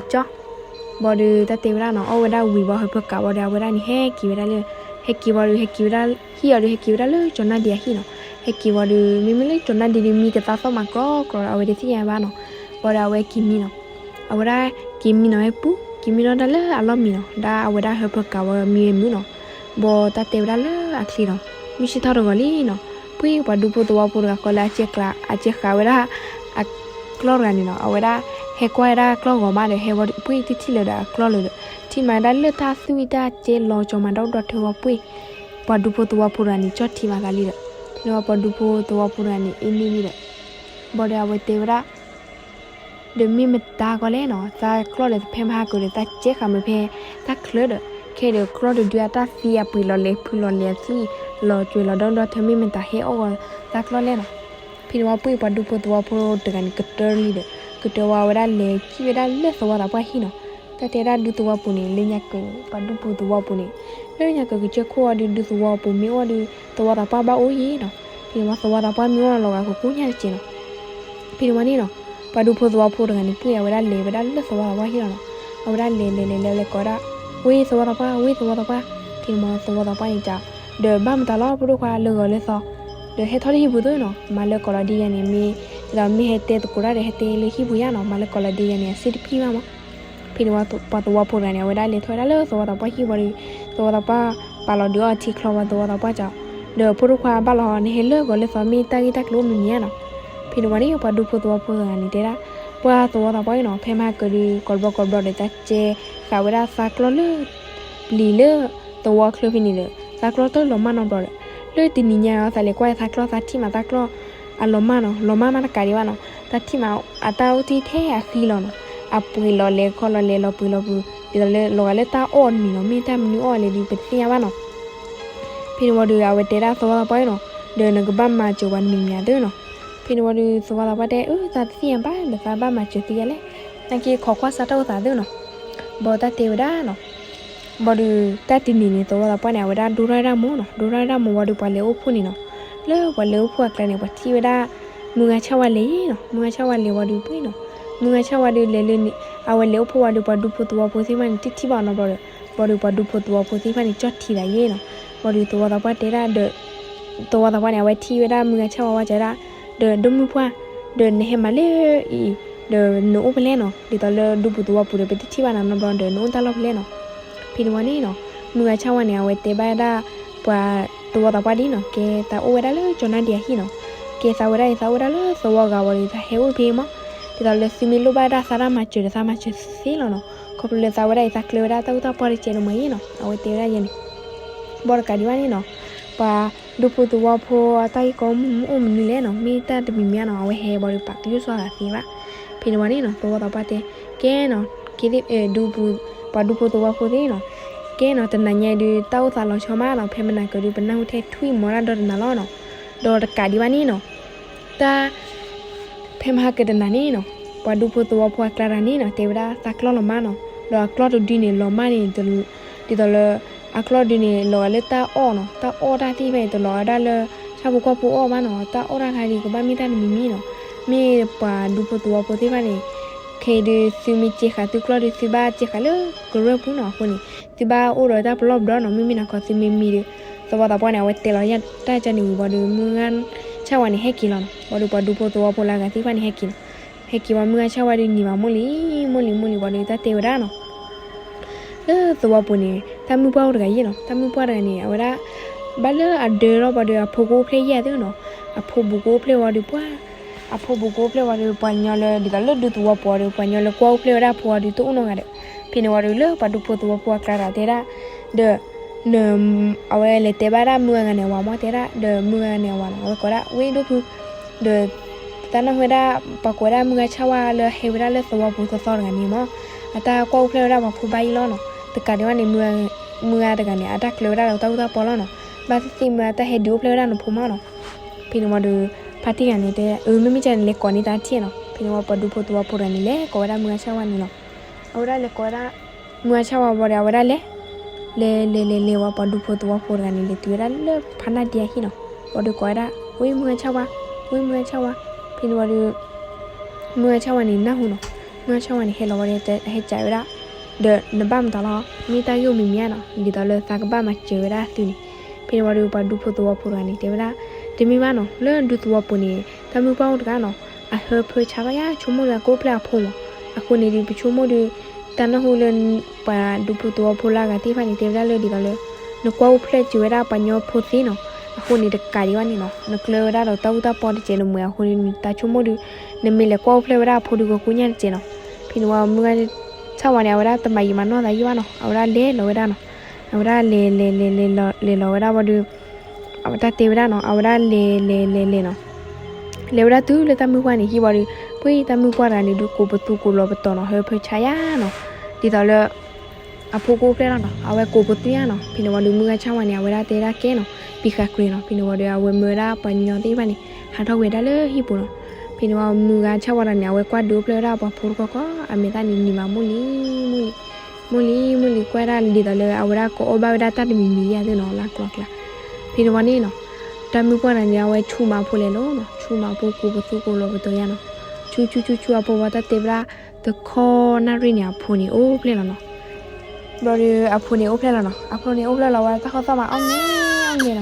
ဘၣ်ဒီးတၢ်တဲဝဲဒၣ်နီၤ, အီၣ်ဝဲဒၣ်ဝံၤဘၣ်ဟၢဖၢကးဘၣ်ဒီး အဝဲဒၣ်န့ၣ်ဟဲက့ၤဝဲဒၣ်လၢ, ဟဲက့ၤဘၣ်ဒီး ဟဲက့ၤဝဲဒၣ် ဟံၣ်အီၤဒီး ဟဲက့ၤဝဲဒၣ်လၢကၠီၤနၢ်ဒံအဟံၣ်နီၤ. ဟဲက့ၤဘၣ်ဒီး မ့မ့ၢ်လၢကၠီၤနၢ်ဒံဒီး မံကသါသီၣ်မးကြီကြီဒီး အဝဲတသ့ၣ်ညါဘၣ်နီၤ. ဘၣ်ဒီးအဝဲက့ၤမံနီၤ, အဝဲဒၣ်က့ၤမံနီၤဝဲပူၤ, က့ၤမံနီၤဒၣ်လၢအလီၢ်မံနီၤ, ဒၣ်အဝဲဒၣ်ဟၢဖၢကးဝဲမံဝဲမုာ်နီၤ. ဘၣ်တၢ်တဲဝဲဒၣ်လၢအချ့နီၤ, မုၢ်ဆ့ၣ်ထီၣ်တဂီၤလံနီၤ, ပှ့ၢ်ပှၤဒူဖိသဝီဖိတဂၤဃီလၢအစဲးကျး အစဲးဃာ်ဝဲဒၣ် အကျီၢ်တဂၤန့ၣ်နီၤ, အဝဲဒၣ်ဟဲကွၢ်ဝဲဒၣ်ကျီၢ်ဂီၤမးဒီး ဟဲဝံၤဒီး ပှ့ၢ်တထံၣ်လၢၤဒီးအကျီၢ်လၢၤဒီး ထံၣ်မးဝဲဒၣ်လၢတၢ်သွံၣ်တၢ်စဲလီၤကၠီၤမးဒီဒူၣ်ဒီထၢဝံၤ ပှ့ၢ် ပှၤဒူဖိသဝီဖိတဂၤန့ၣ် ကၠီၣ်ထံမးသးလံဒီး ဖဲန့ၣ်ဝံၤပှၤဒူဖိသဝီဖိတဂၤန့ၣ် အ့န့ၢ်လံဒီး ဘၣ်ဒီးအဝဲတဲဝဲဒၣ် ဒီးမ့ၢ်မတၤကီလဲၣ်နီၤ, သးကျီၢ်ဒီးဖဲမဟါကဒီး သးစဲးဃာ်မ့ၢ်ဖဲတၢ်ချၢဒီး ခဲဒီးကျီၢ်တဒုအတၢ်သံအပှ့ၤလီၤလဲၤဖုလီၤလဲၤအသွံၣ်လီၤကွံာ်လီၤဒီဒူၣ်ဒီထၢ မ့ၢ်မတၤဟဲအီၣ်ဂီၤသးကျီၢ်လဲၣ်နီၤ. ဖဲန့ၣ်ဝံၤ ပှ့ၢ်ပှၤဒူဖိသဝီဖိတဂၤန့ၣ် ကတၢၢ်လံဒီး ကတၢၢ်ဝံၤ အဝဲဒၣ်လဲၤကံၣ်ဝဲဒၣ်လၢသဝီသးပှၢ်ဟံၣ်နီၤ. တၢ်တဲဒၣ်ဒူသဝီပူၤန့ၣ် လၢညါကၢၤ ပှၤဒူဖိသဝီပူၤန့ၣ် လၢညါကၢၤကစၢၢ်ခိၣ်အီၤဒီး ဒူသဝီပူၤမ့ၢ်အီၣ်ဒီး သဝီသးပှၢ်ဘၣ်အိၣ်ယံၤနီၤ. ဖဲန့ၣ်ဝံၤ သဝီသးပှၢ်မ့ၢ်အီၣ်လီၤဂာ်ကကိၣ်ညါတက့ၢ်နီၤ. ဖဲန့ၣ်ဝံၤန့ၣ်နီၤ ပှၤဒူဖိသဝီဖိတဂၤန့ၣ် ပှ့ၢ်အဝဲဒၣ်လဲၤဝဲဒၣ်လၢသဝီသးပှၢ်ဟံၣ်လီၤနီၤ. အဝဲဒၣ်လဲၤလဲၤလဲၤလဲၤလဲၤကိးဝဲဒၣ် ဝ့ၢ်သဝီသးပှၢ် ဝ့ၢ်သဝီသးပှၢ်. ဖဲန့ၣ်ဝံၤသဝီသးပှၢ်န့ၣ် ဒီးဘၣ်မတၤလီၤ ဖိဒိၣ်ခွါ လၢဂီၤလၢသီ ဒီးဟဲထီၣ်လၢဟံၣ်ပူၤသုနီၤ. မၤလၢကီးလီၤဒ်ယဲန့ၣ် မ့ၢ် ဒ်သိးမ့ၢ်ဟဲတဲသကိးတၢ်ဒီး ဟဲတဲလၢဟံၣ်ပူၤယါနီၤ. မၤလၢကီးလီၤဒ်ယဲန့ၣ် အစ့တဖံၣ်ဘၣ်မး. ဖဲန့ၣ်ဝံၤ ပှၤသဝီဖိတဂၤန့ၣ် အဝဲဒၣ်လဲၤထီၣ်ဝဲဒၣ်လၢသဝီသးပှၢ်ဟံၣ်ဝံၤဒီး သဝီသးပှၢ်ပာ်လီၤဒုးအီထံချီဝံၤ သဝီသးပှၢ်ကီး ဒီးဖိဒိၣ်ခွါဘၣ်လီၤ နဟဲလၢဂီၤလၢသီ မ့ၢ်တၢ်ဂ့ၢ်တၢ်ကျိၤအိၣ်မနုၤမနုၤဧါနီၤ. ဖဲန့ၣ်ဝံၤန့ၣ် ပှၤဒူဖိသဝီဖိတဂၤန့ၣ်တဲဒၣ် ပှၤသဝီသးပှၢ်အံၤနီၤ ဖဲမဟါကဒီး ကိးဘျီကိးဘျီဒီး တၢ်ကဲဃာ်ဝဲဒၣ်သးကျီၢ်လၢ ပျံၤလၢသဝီချၢဖဲန့ၣ်ဒီး သးကျီၢ်တလီၤမၢ်နီတဘျီဒီး လၢတနံၤညါအံၤ သးလဲၤကွၢ်သးကျီၢ် သးထံၣ်မးသးကျီၢ် အလီၤမၢ်နီၤ. လီၤမၢ်မးတကးဒံးဘၣ်နီၤ. သးထံၣ်မးအတၢ်အိၣ်တ့ၢ်ထဲအဃံလီၤနီၤ. အပှ့ၤလီၤလဲၤခီလီၤလဲၤလီၤပှ့ၤလီၤပှ့ၤ ဒ်သိးလၢလီၤဂာ်လၢတၢ်အီၣ်တမံၤနီၤ မ့ၢ်တၢ်မနုၤအီၣ်လဲၣ်ဒီး ပတသ့ၣ်ညါဘၣ်နီၤ. ဖဲန့ၣ်ဝံၤဒီး အဝဲတဲဒၣ်သဝီသးပှၢ်အံၤနီၤ ဒီးနကဘၣ်မၤစၢၤပှၤတမံၤမံၤသုနီၤ. ဖဲန့ၣ်ဝံၤဒီး သဝီသးပှၢ်တဲ အၢ သးတသ့ၣ်ညါဘၣ်ဒီး သးဘၣ်မၤစၢၤသုယၤလဲၣ်. နာ်က့ ခိးကွၢ်စးထီၣ်အိၣ်သးသုနီၤ. ဘၣ်တၢ်တဲဝဲဒၣ်နီၤ ဘၣ်ဒီး တၢ်တနံၤန့ၣ် သဝီသးပှၢ်န့ၣ် အဝဲဒၣ်ဒိထီၣ်ဝဲဒၣ်မိၢ်နီၤ. ဒိထီၣ်ဝဲဒၣ်မိၢ်ဝံၤဒီး ပှၤလဲၤအိၣ်ဖှိၣ်န့ၣ်နီၤ. လၢပှၤလဲၤအိၣ်ဖှိၣ်အကျါန့ၣ် ပှၤထံၣ်ဝဲဒၣ် မုၢ်ဂၤဆၣ်ဝါလဲၤယဲနီၤ, မုၢ်ဂၤဆၣ်ဝါလဲၤဝံၤဒီးပှ့ၤနီၤ, မုၢ်ဂၤဆၣ်ဝါဒီးလဲၤလၢန့ၣ် အဝဲလဲၤအိၣ်ဖှိၣ်ဝံၤဒီး ပှၤဒူဖိသဝီဖိသ့ၣ်တဖၣ်န့ၣ် တထံၣ်ဘၣ်နီတဘျီဒီး ဘၣ်ဒီးပှၤဒူဖိသဝီဖိသ့ၣ်တဖၣ်န့ၣ် ကၠီၣ်ထံသးယဲနီၤ, ဘၣ်ဒီးသဝီသးပှၢ်တဲဒၣ်ဒီး သဝီသးပှၢ်န့ၣ် အဝဲထံၣ်ဝဲဒၣ်မုၢ်ဂၤဆၣ်ဝါဝဲတဲဒၣ် ဒီး ဒီမုၢ်ပှၢ် ဒီးနဟဲမၤလၢအံၤ ဒီးနအိၣ်ဖဲလဲၣ်နီၤ, ဒ်သိးလၢဒူပူၤသဝီပူၤဒီး ပတထံၣ်ဘၣ်နၤနီတဘျီဒီး နအိၣ်တၢ်လီၢ်ဖဲလဲၣ်နီၤ. ဖဲန့ၣ်ဝံၤန့ၣ်နီၤ မုၢ်ဂၤဆၣ်ဝါန့ၣ် အဝဲတဲဘၣ်ဒၣ် ပှၤသဝီသးပှၢ်ဒ်နီၤ, ကဲသးအိၣ်ဝဲဒၣ်လၢကၠီၤနါဒံးအဟံၣ်နီၤ, ကဲသးဝဲဒၣ်အံၤ သးအိၣ်ဝဲဒၣ်လၢသဝီဂၤဝံၤဒီး သးဟဲအိၣ်ဖဲအံၤမး, ဒ်သိးလၢသုမ့ၢ်လိၣ်ဘၣ်ဒၣ်သးတၢ်မၤစၢၤဒီး သးမၤစၢၤသ့လီၤနီၤ, ခီဖျိလၢသးဝဲဒၣ်အံၤ သးကျၢၤဝဲဒၣ်တၢ်အူတၢ်ပီတကဲးတမှဲၤယဲနီၤ, အဝဲတဲဝဲဒၣ်ယဲန့ၣ် ဘၣ်တကးဒံးဘၣ်န့ၣ်နီၤ, ပှၤဒူဖိသဝီဖိအတၢ်ဂ့ၢ်ကီမုၢ်မုၢ်အိၣ်မနုၤလဲၣ်နီၤ, မ့ၢ်တၢ်တမံၤမံၤဧါနီၤ, အဝဲဟဲဘၣ်ဒီးပာ်ကယိၣ်စီသးသ့ဘၣ်. ဖဲန့ၣ်ဝံၤန့ၣ်နီၤ သဝီသးပှၢ်တဲ ကဲနီၤ, ကဲသ့ၣ် ဒူပူၤ ပှၤဒူဖိသဝီဖိသ့ၣ်နီၤ, ကဲနီၤ တနၤညါအံၤဒုး တၢ်အိၣ်သးလီၤဆီမးနီၤ, ဖဲမနၤကဒီး ပနၢ်ဟူထဲထွံၣ်မီၤတၢ်ဒီတနၤလီၤနီၤ, ဒီးတကးဒံးဘၣ်န့ၣ်နီၤ တၢ် ဖဲမဟါကတနၤန့ၣ်နီၤ, ပှၤဒူဖိသဝီဖိအကျါတဂၤန့ၣ်နီၤ တဲဝဲဒၣ်သးကျီၢ်လီၤမၢ်နီၤ, ဒီးအကျီၢ်တဒုန့ၣ်လီၤမၢ်န့ၣ် ဒ်သိးလၢ အကျီၢ်တဒုန့ၣ် လီၤဂာ်လၢတၢ်အီၣ်နီၤ, တၢ်အီၣ်တၢ်သ့ၣ်တဖၣ်န့ၣ် တလီၤဝဲဒၣ်လၢ ဆၣ်ဖိကီၢ်ဖိအီၣ်ဘၣ်နီၤ, တၢ်အီၣ်တၢ်တခါဒုး ကဘၣ်မ့ၢ်တၢ်တမံၤမံၤနီၤ, မ့ၢ်ပှၤဒူဖိသဝီဖိသ့ၣ်တဖၣ်န့ၣ် ခဲအံၤဒုး သုမ့ၢ်စဲးဃာ်သုကျီၢ်ဒုး သုဘၣ်စဲးဃာ်လၢကရၢၢ်ပူၤနီၤ, အဃိန့ၣ် သုဘၣ်အိၣ်ဒီးတၢ်ပလီၢ်ပဒီနီၤ, မ့မ့ၢ်နီၤခီသုမ့ၢ်မံဒီး သဝီသးပှၢ်န့ၣ် အဝဲတဲလီၤတၢ်ကန့ၣ်ဝံၤဘၣ်ဒီး မုၢ်ဂၤဆၣ်ဝါန့ၣ် ဟဲက့ၤလီၤနီၤ, ဘၣ်ဒီးပှၤဒူဖိသဝီဖိလၢအဂၤသ့ၣ်တဖၣ်န့ၣ် ဟဲက့ၤနီၤ, ဟဲက့ၤဝံၤ မုၢ်ဂၤဆၣ်ဝါဒုးနံၤမးမိၢ်လံၤ မိၢ်လံၤ မိၢ်လံၤဝံၤဒီး တၢ်တဲဝဲဒၣ်နီၤ လၢသဝီပူၤန့ၣ် တၢ်မုၢ်ပှၢ်အိၣ်တဂၤယဲနီၤ, တၢ်မုၢ်ပှၢ်တဂၤန့ၣ် အဝဲဒၣ် ဘၣ်လၢအဒၢလီၤဘၣ်ဒီး အဖိကအိၣ်ဖျဲၣ်ယဲၢ်သ့နီၤ, အဖိဘူးကအိၣ်ဖျဲၣ်ဝံၤဒီးပှၤ အဖိဘူးကအိၣ်ဖျဲၣ်ဝံၤဒီး ပှၤကညီလၢ ဒ်သိးလၢဒူသဝီပူၤဒီး ပှၤကညီလၢကွၢ်အိၣ်ဖျဲၣ်ဝဲဒၣ်အဖိအီၤဒုး တအိၣ်နီတဂၤဒီး, ဖဲန့ၣ်ဝံၤဒီး လၢပှၤဒူဖိသဝီဖိအကျါတဂၤတဲဒၣ် ဒီး အဝဲလဲၤတဲဘၣ်ဒၣ်မုၢ်ဂၤန့ၣ်အဝၤမး တဲဒၣ် ဒီးမုၢ်ဂၤန့ၣ်အဝၤနီၤ အဝဲကိးဒၣ် ဝ့ၢ်ဒိၣ်ဖု ဒီး တၢ်နၢ်ဟူဝဲဒၣ် ပှၤကိးဝဲဒၣ်မုၢ်ဂၤဆၣ်ဝါလၢဟဲဝဲဒၣ်လၢသဝီပူၤသီသီတဂၤန့ၣ်မး, အတၢ်ကွၢ်အိၣ်ဖျဲၣ်ဝဲဒၣ်ပှၤဖိဘၣ်ယံလီၤနီၤ, တကးဒံးဘၣ်န့ၣ် မုၢ်ဂၤတဂၤန့ၣ် အတၢ်ကျၢၤဝဲဒၣ်ဒီးတၢ်အူတၢ်ပီလီၤနီၤ, ဘၣ်သ့ၣ်သ့ၣ်မုၢ်ဂၤတၢ်ဟဲဒုးအိၣ်ဖျဲၣ်ဝဲဒၣ်နဖိမးနီၤ, ဖဲန့ၣ်ဝံၤဒီး ဖါတံၢ်တဂၤန့ၣ်တဲ အၢ မ့မ့ၢ်ကန့ၣ် လဲၤကိးန့ၢ်တၢ်ထံၣ်နီၤ, ဖဲန့ၣ်ဝံၤပှၤဒူဖိသဝီဖိတဂၤန့ၣ် လဲၤကိးဝဲဒၣ်မုၢ်ဂၤဆၣ်ဝါန့ၣ်နီၤ, အဝဲဒၣ်လဲၤကိးဝဲဒၣ် မုၢ်ဂၤဆၣ်ဝါဝံၤဒီး အဝဲဒၣ်လဲၤ လဲၤလဲၤလဲၤလဲၤဝံၤ ပှၤဒူဖိသဝီဖိတဂၤန့ၣ် လဲၤတုၤဝဲဒၣ်လၢဖါနၢ်ဒံအဟံၣ်နီၤ, ဝံၤဒီးကိးဝဲဒၣ် ဝ့ၢ်မုၢ်ဂၤဆၣ်ဝါ, ဝ့ၢ်မုၢ်ဂၤဆၣ်ဝါ, ဖဲန့ၣ်ဝံၤဒီး မုၢ်ဂၤဆၣ်ဝါန့ၣ်နၢ်ဟူနီၤ, မုၢ်ဂၤဆၣ်ဝါန့ၣ် ဟဲလီၤဝံၤဒီး ဟဲကးဝဲဒၣ်, ဒီးနဘၣ်မတၤလီၤ, မ့ၢ်တၢ်ဂ့ၢ်အိၣ်မံၤမံၤဧါနီၤ, ဒ်သိးလၢသးကဘၣ်မၤစၢၤဝဲဒၣ်သုန့ၣ်, ဖဲန့ၣ်ဝံၤဒီး ပှၤဒူဖိသဝီဖိတဂၤန့ၣ် တဲဝဲဒၣ်, တမ့ၢ်ဘၣ်နီၤ, လၢဒူသဝီပူၤန့ၣ် တၢ်မုၢ်ပှၢ်အိၣ်တဂၤနီၤ, အဟၢဖၢဆါထီၣ်ယါ ဆိကမိၣ်ဒီးအကအိၣ်ဖျဲၣ်အဖိမး, အဃိန့ၣ်ဒီး ပဆိကမိၣ်ဒီး တၢ်နၢ်ဟူလၢ ပှၤဒူဖိသဝီဖိလၢအဂၤသ့ၣ်တဖၣ်န့ၣ် တဲဝဲဒၣ်လၢဒ်သိးလၢ နကွၢ်အိၣ်ဖျဲၣ်စၢၤဝဲဒၣ်ပှၤကညီဖိသ့နီၤ, အဃိန့ၣ်တကးဒံးဘၣ်န့ၣ်နီၤ, နကျၢၤဝဲဒၣ်ဒီးတၢ်အူတၢ်ပီတစဲးတမှဲၤအဃိန့ၣ် တၢ်ဆိကမိၣ်ဒီး နမ့ၢ်လဲၤကွၢ်အိၣ်ဖျဲၣ်ဝဲဒၣ်အဖိဒီးကကိညၣ်တစဲးနီၤ, ဖဲန့ၣ်ဝံၤ မုၢ်ဂၤဆၣ်ဝါန့ၣ် အဝဲဒၣ်တမၤယံာ်မၤနီၢ်သးယံာ်ဘၣ်နီၤ, အဝဲဒၣ်လဲၤလီၤဝဲဒၣ်နီၤ, အဝဲဒၣ်လဲၤလဲၤလဲၤလဲၤလီၤဝဲဒၣ်ဝံၤဒီး အဝဲတၢ်တဲဝဲဒၣ်နီၤ, အဝဲဒၣ်လဲၤလဲၤလဲၤလဲၤနီၤ လဲၤဝဲဒၣ်တုၤလၢတၢ်မုၢ်ပှၢ်န့ၣ် ဟံၣ်ဝံၤဒီး ပှ့ၤတၢ်မုၢ်ပှၢ်တဂၤန့ၣ်ဒုး ကိးပသူကိးလီၤပတီၤနီၤ, ဟၢဖၢဆါယါနီၤ, ဒ်သိးလၢ အဖိကအိၣ်ဖျဲၣ်လီၤနီၤ, အဝဲကိးပသူယါနီၤ, ဖဲန့ၣ်ဝံၤဒီး မုၢ်ဂၤဆၣ်ဝါန့ၣ် အဝဲဒၣ်တဲဒၣ်ကဲနီၤ, ပံၤဃာ်ကြ့ၤနီၤ, ဖဲန့ၣ်ဝံၤဒီး အဝဲမၢဝဲဒၣ်ပှၤကညီသ့ၣ်တဖၣ်န့ၣ် ဟးထီၣ်ကွံာ်ဝဲဒၣ်လၢဟံၣ်ပူၤနီၤ, ဖဲန့ၣ်ဝံၤ မုၢ်ဂၤဆၣ်ဝါတဂၤန့ၣ် အဝဲကွၢ်ဒုးအိၣ်ဖျဲၣ်ဝဲဒၣ်ပှၤဖိတခီခီ အမဲာ်သၣ်န့ၣ်နံၤမး မိၢ်လံၤ မိၢ်လံၤ မိၢ်လံၤ မိၢ်လံၤ ကွၢ်ဒၣ်ဒ်သိးလၢ အဝဲဒၣ်ကအီၣ်ဘၣ်ဝဲဒၣ်တၢ်တမံၤမံၤယါသ့ၣ်နီၤ လၢကျီကျါ, ဖဲန့ၣ်ဝံၤန့ၣ်နီၤ, တၢ်မုၢ်ပှၢ်တဂၤန့ၣ် အဝဲဆူၣ်မးအဖိလဲၤလီၤနီၤ, ဆူၣ်မးအဖိကိးပသူကိးလီၤပတီၤယါနီၤ, ဆူၣ်ဆူၣ်ဆူၣ်ဆူၣ်အဖိဝံၤ တၢ်တဲဝဲဒၣ် တခီနၣ်ရံၣ်န့ၣ် အဖိန့ၣ်အိၣ်ဖျဲၣ်လီၤနီၤ ဘျီဒီးအဖိန့ၣ်အိၣ်ဖျဲၣ်လီၤနီၤ, အဖိန့ၣ်အိၣ်ဖျဲၣ်လီၤဝဲ တၢ်ဃီသီၣ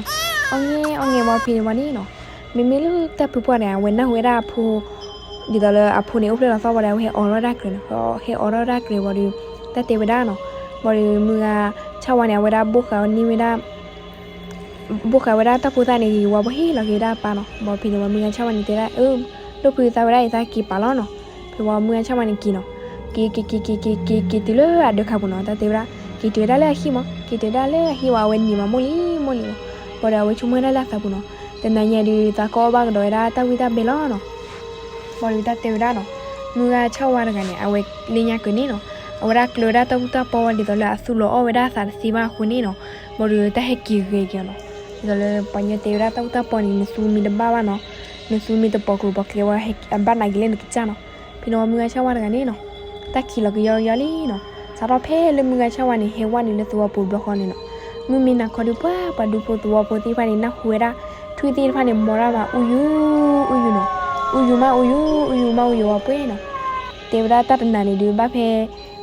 ်မး အီၣ်ငဲၢ်အီၣ်ငဲၢ်နီၤ, အီၣ်ငဲၢ်အီၣ်ငဲၢ်ဝံၤ ဖဲန့ၣ်ဝံၤန့ၣ်နီၤ, မ့မ့ၢ်လၢတၢ်ဖုပှၢ်န့ၣ် အဝဲနၢ်ဟူဝဲဒၣ်အဖိ ဒ်သိးလၢအဖိန့ၣ်အိၣ်ဖျဲၣ်လီၤသီၣ်ဝံၤဒီး အဝဲဟဲအိးထီၣ်ဒၣ်ကြဲးနီၤ, ဟဲအိးထီၣ်ဒၣ်ကြဲးဝံၤဒီး တၢ်တဲဝဲဒၣ်နီၤ, ဘျီဒီးမုၢ်ဂၤဆၣ်ဝါန့ၣ် အဝဲဒၣ်ဘိၣ်ဃာ်န့ၢ်ဝဲဒၣ် ဘိၣ်ဃာ်ဝဲဒၣ်တၢ်ဖိသၣ်န့ၣ် ဂ့ၤဂ့ၤဝါ ဘၣ်ဟ့ၣ်လီၤက့ၤဝဲဒၣ်အပၢ်နီၤ, ဘျီဖဲန့ၣ်ဝံၤ မုၢ်ဂၤဆၣ်ဝါန့ၣ်တဲဒၣ် အၢ ဒိၣ်ဖုသးဝဲဒၣ်အံၤ သးက့ၤပာ်လီၤနီၤ, ဖဲဝံၤမုၢ်ဂၤဆၣ်ဝါန့ၣ်က့ၤနီၤ, က့ၤက့ၤက့ၤက့ၤက့ၤက့ၤက့ၤတုၤလၢအဒၢးခးပူၤနီၤ, တၢ်တဲဝဲဒၣ် က့ၤတုၤဝဲဒၣ်လၢအဟံၣ်မး, က့ၤတုၤဝဲဒၣ်လၢအဟံၣ်ဝံၤ အဝဲနံၤမး မိၢ်လံၤ မိၢ်လံၤဝံၤ, ဘျီဒီးအဝဲဆိကမိၣ်ဝဲဒၣ်လၢအသးပူၤနီၤ, တနၤညါဒုး သးကအီၣ်ဘၣ်ကဒီးဝဲဒၣ်တၢ်ဝံၣ်တၢ်ဘဲလီၤနီၤ ဘျီဒီးတၢ်တဲဝဲဒၣ်နီၤ, မုၢ်ဂၤဆၣ်ဝါတဂၤန့ၣ် အဝဲလၢညါကၢၤန့ၣ်နီၤ, အဝဲဒၣ်ကျၢၤဝဲဒၣ်တၢ်အူတၢ်ပီဝံၤ ဒ်သိးလၢအသူၣ်လီၤအီၣ်ဝဲဒၣ်အသးတသ့ဘၣ်အဃိန့ၣ်နီၤ, ဘျီဒီးတၢ်ဟဲက့ၤဂ့ၤက့ၤအီၤနီၤ, ဒ်သိးလၢပှၤညီတဲဝဲဒၣ်တၢ်အူတၢ်ပီန့ၣ် နသူမ့ၢ်တဘၣ်ဘၣ်နီၤ, နသူမ့ၢ်တပိာ်ကျိၤပိာ်ကျဲဝဲ အဘၣ်နာ်က့ၤလၢနကစၢ်နီၤ, ဖဲန့ၣ်ဝံၤမုၢ်ဂၤဆၣ်ဝါတဂၤန့ၣ်နီၤ, တၢ်ခံးလီၤကယီကယီလံနီၤ, စးထီၣ်ဖဲလၢမုၢ်ဂၤဆၣ်ဝါန့ၣ် ဟဲဝဲနုာ်လၢသဝီပူၤတဘျီဃီန့ၣ်နီၤ, မုၢ်မ့ၢ်နၤခီဒုးပှၤ ပှၤဒူဖိသဝီဖိသ့ၣ်တဖၣ်န့ၣ် နၢ်ဟူဝဲဒၣ် ထွံၣ်သ့ၣ်တဖၣ်န့ၣ် မီၤတၢ်မး အူယူ အူယူနီၤ, အူယူၤမးအူယူၤ အူယူၤမးအူယူၤ အပှဲၤနီၤ. တဲဝဲဒၣ်တၢ်တနၤန့ၣ်ဒုး ဘၣ်ဖဲ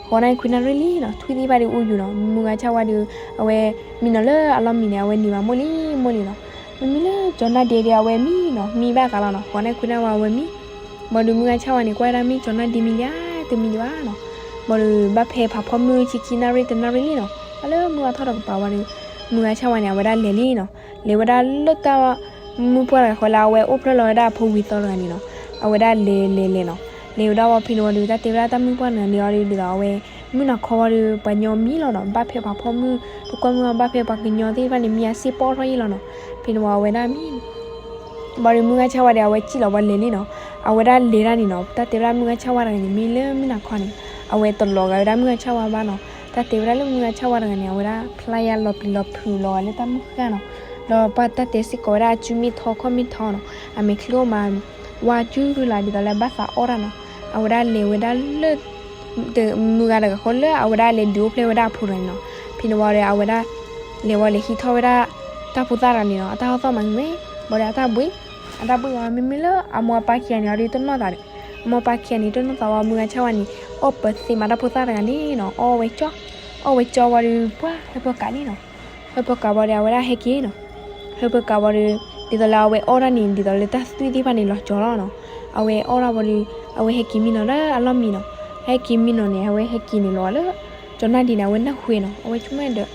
ဃိးနၣ်ရံၣ်ခွံနၣ်ရံၣ်လံနီၤ, ထွံၣ်သ့ၣ်တဖၣ်ဒုးအူယူၤနီၤ. မုၢ်ဂၤဆၣ်ဝါဒုး အဝဲ မံနီၤလၢအလီၢ်မံၤန့ၣ် အဝဲန့ၢ်ဘၣ်မိၢ်လံမိၢ်လံနီၤ. မ့မ့ၢ်လၢကၠီၤနၢ်ဒ့ဒီး အဝဲမံနီၤ, မံဘၣ်သးလီၤနီၤ, ဃိးနၣ်ရံၣ်ခွံနၣ်ရံၣ်ဝဲအဝဲမံ. ဘၣ်ဒီးမုၢ်ဂၤဆၣ်ဝါန့ၣ် ကွၢ်ဝဲဒၣ်မ့ၢ်ကၠီၤနၢ်ဒ့မံလံဧါ တမံလၢၤဘၣ်နီၤ. ဘၣ်ဒီးဘၣ်ဖဲဖးဖီမုၢ်ဆံခံနၣ်ရံၣ်တနၣ်ရံၣ်လံနီၤ, အလၢမုၢ်အထီၣ်တကပၤဝံၤဒီး မုၢ်ဂၤဆၣ်ဝါန့ၣ် အဝဲဒၣ်လဲၤလံနီၤ. လဲၤဝဲဒၣ်လၢတၢ် မုၢ်ပှၢ်တဂၤဃီလၢ အဝဲအိၣ်ဖျဲၣ်လီၤဝဲဒၣ်အဖိဝံၤသီတဂၤန့ၣ်နီၤ, အဝဲဒၣ်လဲၤလဲၤလဲၤနီၤ. လဲၤဝဲဒၣ်ဝံၤဖဲန့ၣ်ဝံၤဒီး တၢ်တဲဝဲဒၣ်တၢ်မုၢ်ပှၢ်တဂၤန့ၣ်အီၤဒီး ဒ်သိးအဝဲ မုၢ်နၤခီဝံၤဒီး ပှၤညီမံလီၤနီၤ, ဘၣ်ဖဲဖးဖီမုၢ် တကွၢ်မုၢ်အီၤဘၣ်ဖဲပှၤကညီသ့ၣ်တဖၣ်န့ၣ် မံအစ့ၢ်ပီၢ်ထီၣ်ယံာ်လီၤနီၤ. ဖဲန့ၣ်ဝံၤအဝဲဒၣ်မံ ဘၣ်ဒီးမုၢ်ဂၤဆၣ်ဝါဒီး အဝဲစံၣ်လီၤဝံၤလဲၤလံနီၤ. အဝဲဒၣ်လဲၤတၢ်န့ၣ်နီၤ, တၢ်တဲဝဲဒၣ်မုၢ်ဂၤဆၣ်ဝါတဂၤန့ၣ် မ့ၢ်လၢမုၢ်နၤခီန့ၣ် အဝဲတလီၤဂာ်ဝဲဒၣ်မုၢ်ဂၤဆၣ်ဝါဘၣ်နီၤ. တၢ်တဲဝဲဒၣ်လၢမုၢ်ဂၤဆၣ်ဝါတဂၤန့ၣ် အဝဲဒၣ်ဖျါယါလီၤပျံၤလီၤဖုးလီၤဂာ်လၢတၢ်မုၢ်ဃၢ်နီၤ. ဒီးပှၤတၢ်တဲစ့ၢ်ကီးဝဲဒၣ်အစုမ့ၢ်ထီခီၣ်မ့ၢ်ထီနီၤ, အမဲာ်ချံအိၣ်မးဝါစုရူလၢ် ဒ်သိးလၢအဘၣ်သးအီၣ်တၢ်နီၤ. အဝဲဒၣ်လဲၤဝဲဒၣ်လၢ မုၢ်ဂၤတဂၤဃီလၢအဝဲဒၣ်လဲၤဒုးအိၣ်ဖျဲၣ်ဝဲဒၣ်အဖိတဂၤန့ၣ်နီၤ. ဖဲန့ၣ်ဝံၤဒီး အဝဲဒၣ် လဲၤဝံၤလဲၤဟံးထီၣ်ဝဲဒၣ် တၢ်ဖိသၣ်တဂၤန့ၣ်နီၤ, အတၢ်ဟီၣ်သီၣ်မးမ့ၢ် ဘၣ်ဒီးအတၢ်ဘှံး အတၢ်ဘှံးဝံၤ မ့မ့ၢ်လၢအမိၢ်အပၢ်ခံဂၤန့ၣ် အီၤဒုးတနီၣ်သးဒီး အမိၢ်အပၢ်ခံဂၤန့ၣ် တနီၣ်သးဝံၤ မုၢ်ဂၤဆၣ်ဝါန့ၣ် အီၣ်ပၢၤသ့မးတၢ်ဖိသၣ်တဂၤန့ၣ်နီၤ, အီၣ်ဝဲကၠီ အီၣ်ဝဲကၠီဝံၤဒီး ပှၢ်ဟၢဖၢကးလံနီၤ. ဟၢဖၢကးဝံၤဒီး အဝဲဒၣ်ဟဲက့ၤနီၤ. ဟၢဖၢကးဝံၤဒီး ဒ်သိးလၢအဝဲအီၣ်တၢ်န့ၣ် ဒ်သိးလၢတၢ်သွံၣ်သ့ၣ်တဖၣ်န့ၣ်လီၤကၠီလီၤနီၤ. အဝဲအီၣ်တၢ်ဝံၤဒီး အဝဲဟဲက့ၤမံနီၤလၢအလီၢ်မံနီၤ. ဟဲက့ၤမံနီၤန့ၣ် အဝဲဟဲက့ၤန့ၣ်လီၤလၢ ကၠီၤနၢ်ဒ့န့ၣ် အဝဲနၢ်ဟူနီၤ. အဝဲဆိကမိၣ်ဒီး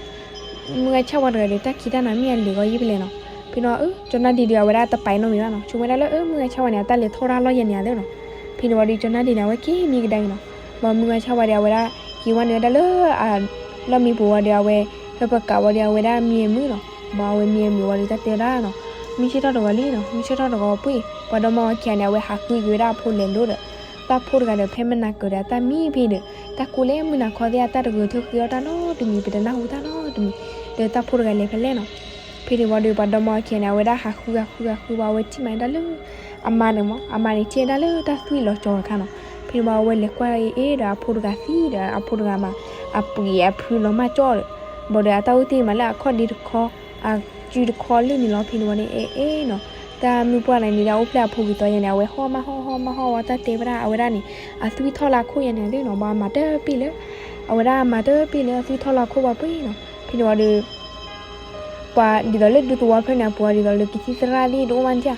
မုၢ်ဂၤဆၣ်ဝါတဂၤဒီး တၢ်ခံးတၢ်နၤမ့ၢ်အလဲၤဂီၤယံာ်ဖဲလဲၣ်နီၤ. ဖဲန့ၣ်ဝံၤ အၢ ကၠီၤနၢ်ဒ့ဒီး အဝဲဒၣ်တပာ်နီတမံၤဘၣ်နီၤ. ဆိကမိၣ်ဝဲဒၣ်လၢ အၢ မုၢ်ဂၤဆၣ်ဝါန့ၣ် အတၢ်လဲၤထီၣ်တၢ်လီၢ်ယဲန့ၣ်ဧါသ့နီၤ. ဖဲန့ၣ်ဝံၤဒီး ကၠီၤနၢ်ဒ့န့ၣ် အဝဲက့ၤမံကဒါအံၤနီၤ. ဘၣ်မုၢ်ဂၤဆၣ်ဝါဒီး အဝဲဒၣ်က့ၤဝဲန့ၣ်ဝဲဒၣ်လၢ လီၢ်မံပူၤဝံၤဒီး အဝဲ ဟၢဖၢကးဝံၤဒီး အဝဲဒၣ်မံအမုာ်နီၤ. ဘၣ်အဝဲမံအမုာ်ဝံၤဒီး တၢ်တဲဝဲဒၣ်နီၤ, မုၢ်ဆ့ၣ်ထီၣ်တဂီၤလံနီၤ, မုၢ်ဆ့ၣ်ထီၣ်တဂီၤပှ့ၢ် ပှၤဒီမါဝၤခံဂၤန့ၣ် အဝဲဟးဃုက့ၤဝဲဒၣ်အဖိလဲၤလိၤဒီး တၢ်ဖိတဂၤဒီး ဖဲမုၢ်နၤကၢၤဒီး အတၢ်မံဖဲဒီး တၢ်ကိးလၢမုၢ်နၤခီသ့ၣ် အတၢ်တဂုၤထၢဃ့အီၣ်တၢ်နီတမံၤ ပတနၢ်ဟူတၢ်နီတမံၤ ဒီးတၢ်ဖိတဂၤလဲၤဖဲလဲၣ်နီၤ. ဖဲန့ၣ်ဝံၤဒီး ပှၤဒီမါဝၤခံဂၤန့ၣ် အဝဲဒၣ်ဟးဃုဟးဃုဟးဃုဝံၤ အဝဲထံၣ်မးဒၣ်လၢ အမါန့ၣ်မး အမါန့ၣ်ထံၣ်ဝဲဒၣ်လၢတၢ်သွံၣ်လီၤကၠီတခါနီၤ. ဖဲန့ၣ်ဝံၤ အဝဲလဲၤကွၢ်အ့ၣ်ဒီး အဖိတဂၤသံဒီး အဖိတဂၤမး အပှ့ၤအဖုလီၤမၢ်ကၠီဒီး ဘၣ်ဒီးအတၢ်အိၣ်တ့ၢ်မးလၢအခီၣ်ဒ့တခီ အစုတခီလၢန့ၣ်လီၤ. ဖဲန့ၣ်ဝံၤန့ၣ် အ့ၣ်အ့ၣ်နီၤ တၢ်မုၢ်ပှၢ်တဂၤန့ၣ်ဒီး အိၣ်ဖျဲၣ်အဖိဂ့ၤသီယဲန့ၣ် အဝဲဟီၣ်မးဟီၣ်ဟီၣ်မးဟီၣ်ဝံၤ တၢ်တဲဝဲဒၣ် အဝဲဒၣ်န့ၣ် အသွံၣ်ထီၣ်လၢအခိၣ်ယဲန့ၣ်သ့နီၤ. ဘၣ်အမၤတပ့ၢ်လၢ အဝဲဒၣ်အမၤတပ့ၢ်လၢအသွံၣ်ထီၣ်လၢအခိၣ်ဝံၤပှ့ၢ်နီၤ. ဖဲန့ၣ်ဝံၤဒီး ပှၤဒ်သိးလၢဒူသဝီဖျၢၣ်န့ၣ် အပှၤဒ်သိးလၢကသံၣ်သရၣ်သ့ၣ်တအိၣ်ဘၣ်န့ၣ်ဧါ.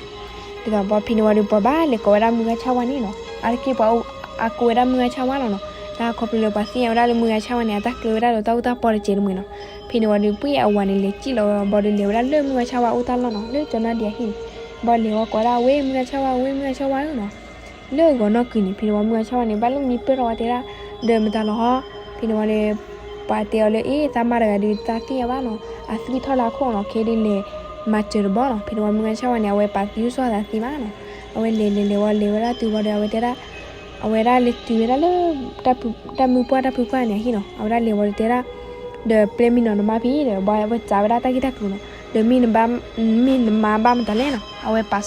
ဒ်သိးပှၤဖဲန့ၣ်ဝံၤဒီး ပှၤဘၣ်လဲၤကိးဝဲဒၣ်မုၢ်ဂၤဆၣ်ဝါန့ၣ်နီၤ. အါတက့ၢ်ပှၤအကိးဝဲဒၣ်မုၢ်ဂၤဆၣ်ဝါလီၤနီၤ. တၢ်ခီဖျိလၢပှၤသ့ၣ်ညါဝဲဒၣ်လၢမုၢ်ဂၤဆၣ်ဝါန့ၣ် အတၢ်ကျၢၤဝဲဒၣ်ဒီးတၢ်အူတၢ်ပီတစဲးတမှဲၤနီၤ. ဖဲန့ၣ်ဝံၤဒီး ပှ့ၢ်အဝၤန့ၣ် လဲၤစံၣ်လီၤဝဲ ဘၣ်ဒီးလဲၤဝဲဒၣ်လၢမုၢ်ဂၤဆၣ်ဝါအအိၣ်တၢ်လီၢ်နီၤ လၢကၠီၤနၢ်ဒ့အဟံၣ်န့ၣ်. ဘၣ်လဲၤဝဲကိးဝဲဒၣ် ဝဲမုၢ်ဂၤဆၣ်ဝါ ဝဲမုၢ်ဂၤဆၣ်ဝါဧၢနီၤ. လၢဂီၤနီၢ်ကုၤန့ၣ် ဖဲန့ၣ်ဝံၤမုၢ်ဂၤဆၣ်ဝါန့ၣ် ဘၣ်လၢမံပၢၢ်ထီၣ်ဝဲတဲဒၣ် ဒီးမတၤလီၤဟီ. ဖဲန့ၣ်ဝံၤဒီး ပှၤတဲအီၤလၢ အ့ သးမါတဂၤဒီး တၢ်သ့ၣ်ညါဘၣ်နီၤ အသွံၣ်ထီၣ်လၢအခိၣ်နီၤ ခဲဒုးလဲၤမၤစၢၤတဘီနီၤ. ဖဲန့ၣ်ဝံၤမုၢ်ဂၤဆၣ်ဝါန့ၣ် အဝဲပာ်သံစူၤသးသ့မးနီၤ. အဝဲလဲၤလဲၤလဲၤဝံၤလဲၤဝဲဒၣ်တုၤဝံၤဒီး အဝဲတဲဒၣ် အဝဲဒၣ်လဲၤတုၤဝဲဒၣ်လၢ တၢ်မုၢ်ပှၢ်တၢ်ဖုပှၢ်န့ၣ်အဟံၣ်နီၤ. အဝဲဒၣ်လဲၤဝံၤဒီးတဲဒၣ် ဒီးပျဲမံနီၤနမါဖဲဒီး ဘၣ်ဝဲစံးဝဲဒၣ်တၢ်ဂ့ၢ်တၢ်ကျိၤနီၤ. ဒီးမ့ၢ်နမါ မ့ၢ်နမါဘၣ်မတၤလဲၣ်နီၤ. အဝဲပာ်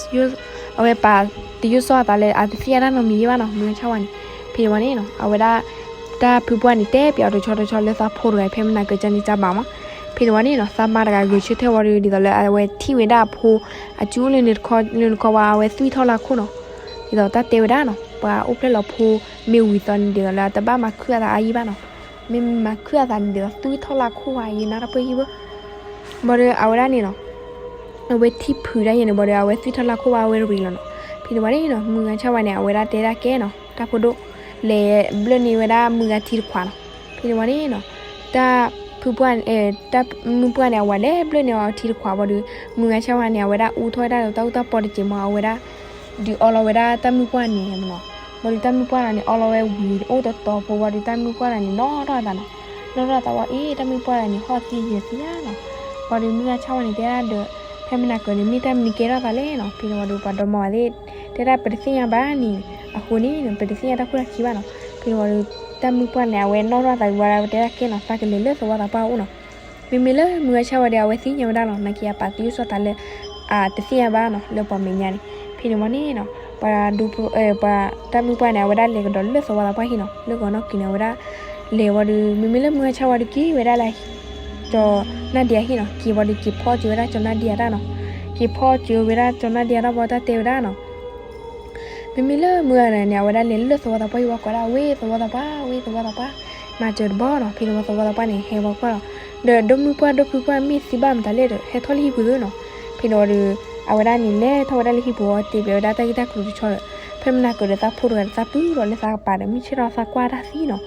အဝဲပာ်သံစူၤသးလၢအတသ့ၣ်ညါတၢ်နီတမံၤဘၣ်နီၤ မုၢ်ဂၤဆၣ်ဝါန့ၣ်. ဖဲန့ၣ်ဝံၤန့ၣ်နီၤ အဝဲဒၣ် တၢ်ဖုပှၢ်န့ၣ် တဲပၠးအီၤတဆီတဆီလၢသးဖိတဂၤ ဖဲမုၢ်နၤကၢၤကၢန့ၣ် ကၢ်ဘၣ်မး. ဖဲန့ၣ်ဝံၤန့ၣ်နီၤ သးမါတဂၤဂဲၤဆၢထၢၣ်ဝံၤဒီး ဒ်သိးလၢအဝဲထံၣ်ဝဲဒၣ်အဖိ အစုလၢန့ၣ်တခီ လၢန့ၣ်တခီဝံၤ အဝဲသွံၣ်ထီၣ်လၢခိၣ်နီၤ. ဒ်သိးတၢ်တဲဝဲဒၣ်နီၤ ပှၤအိၣ်ဖျဲၣ်လီၤဖိမ့ၢ်ဝံၤသီန့ၣ် ဒ်သိးလၢအတဘၣ်မၤခုၣ်အသးအါယံၤဘၣ်နီၤ. မ့ၢ်မၤခုၣ်အသးန့ၣ် ဒ်သိးသွံၣ်ထီၣ်လၢခိၣ်ဝံၤ ယနါတပှဲၤယံၤဘၣ် ဘၣ်ဒီးအဝဲဒၣ်န့ၣ်နီၤ အဝဲထံၣ်ဖုဒၣ်ယဲန့ၣ် ဘၣ်ဒီးအဝဲသွံၣ်ထီၣ်လၢခိၣ်ဝံၤ အဝဲရ့လီၤနီၤ. ဖဲန့ၣ်ဝံၤန့ၣ်နီၤ မုၢ်ဂၤဆၣ်ဝါန့ၣ် အဝဲဒၣ်တဲဒၣ်ကဲနီၤ တၢ်ဖိဒိၣ် လဲၤဘျၢၣ်န့ၢ်ဝဲဒၣ်မုၢ်ဂၤထံတခွးနီၤ. ဖဲန့ၣ်ဝံၤန့ၣ်နီၤ တၢ်ဖုပှၢ် တၢ်မုၢ်ပှၢ်န့ၣ် အဝၤလဲၤဘျၢၣ်န့ၢ်အီၤထံတခွးဘၣ်ဒီး မုၢ်ဂၤဆၣ်ဝါန့ၣ် အဝဲဒၣ်အူထီၣ်ဝဲဒၣ်ဒီးတၢ်အူတၢ်ပီတစဲးမး အဝဲဒၣ် ဒုးအီလီၤဝဲဒၣ်တၢ်မုၢ်ပှၢ်န့ၣ်မးနီၤ. ဘၣ်ဒီးတၢ်မုၢ်ပှၢ်န့ၣ် အီလီၤဝဲဝံၤအိၣ်တတီၤဖိဘၣ်ဒီး တၢ်မုၢ်ပှၢ်န့ၣ်နီၣ်ထီၣ်အသးနီၤ. နီၣ်ထီၣ်အသးဝံၤ အ့ တၢ်မုၢ်ပှၢ်န့ၣ် ဟီၣ်သံယဲၢ်သံဧါနီၤ. ဘၣ်ဒီးမုၢ်ဂၤဆၣ်ဝါန့ၣ် တဲဒၣ်ဒီး ဖဲမုၢ်နၤကၢၤန့ၣ် မ့ၢ်တၢ်မနုၤကဲထီၣ်သးလဲၣ်နီၤ. ဖဲန့ၣ်ဝံၤဒီး ပှၤဒီမါဝၤသ့ၣ် တဲဒၣ်ပတသ့ၣ်ညါဘၣ်န့ၣ် အဃိန့ၣ် ပတသ့ၣ်ညါတၢ်ခိၣ်တၢ်ခံဘၣ်နီၤ. ဖဲန့ၣ်ဝံၤဒီး တၢ်မုၢ်ပှၢ်န့ၣ် အဝဲနီၣ်ထီၣ်အသးဝံၤဒီး အဝဲတဲဒၣ်ကဲနီၤ သးကလဲၤလၢသဝီသးပှၢ်အအိၣ်နီၤ. မ့မ့ၢ်လၢမုၢ်ဂၤဆၣ်ဝါဒီး အဝဲသ့ၣ်ညါဝဲဒၣ်လီၤ နာ်က့အပာ်သံစူၤသးလၢ အတသ့ၣ်ညါဘၣ်နီၤ လၢပှၤမဲာ်ညါန့ၣ်. ဖဲန့ၣ်ဝံၤန့ၣ်နီၤ ပှၤဒူ ပှၤတၢ်မုၢ်ပှၢ်န့ၣ် အဝဲဒၣ်လဲၤကဒီးလၢသဝီသးပှၢ်ဟံၣ်နီၤ လၢဂီၤနီၢ်ကုၤန့ၣ် အဝဲဒၣ် လဲၤဝံၤဒီး မ့မ့ၢ်လၢမုၢ်ဂၤဆၣ်ဝါဒီးက့ၤဝဲဒၣ်လၢ ကၠီၤနၢ်ဒ့အဟံၣ်နီၤ က့ၤဝံၤဒီးက့ၤဖီၣ်က့ၤဝဲဒၣ်ကၠီၤနၢ်ဒ့အတၢ်နီၤ. က့ၤဖီၣ်က့ၤဝဲဒၣ်ကၠီၤနၢ်ဒ့အတၢ်ဘၣ် တၢ်တဲဝဲဒၣ်နီၤ မ့မ့ၢ်လၢမုၢ်ဂၤန့ၣ် အဝဲဒၣ်လဲၤလၢသဝီသးပှၢ်ဟံၣ်ဝဲကိးဒၣ် ဝ့ၢ်သဝီသးပှၢ် ဝ့ၢ်သဝီသးပှၢ်, မၤစၢၤတဘီနီၤ. ဖဲန့ၣ်ဝံၤသဝီသးပှၢ်န့ၣ် ဟဲဝဲကွၢ်လီၤ. ဒီးဒီမုၣ်ပှၢ်ဒီဖုပှၢ် မ့ၢ်သံဘၣ်မတၤလဲၣ်ဒီး ဟဲထီၣ်လၢဟံၣ်ပူၤသ့နီၤ. ဖဲန့ၣ်ဝံၤဒီး အဝဲဒၣ်န့ၣ် လဲၤထီၣ်ဝဲဒၣ်လၢဟံၣ်ပူၤဝံၤ တဲဘၣ်ဝဲဒၣ်တၢ်ဂ့ၢ်တၢ်ကျိၤတဆီဒီး ဖဲမနၤကၢၤဒီးသးဖိတဂၤဒီးသးပုၢ်ထီၣ်လၢသးကပၤဒီး မုၢ်ဆ့ၣ်ထီၣ်သးကွၢ်တၢ်သံနီၤ.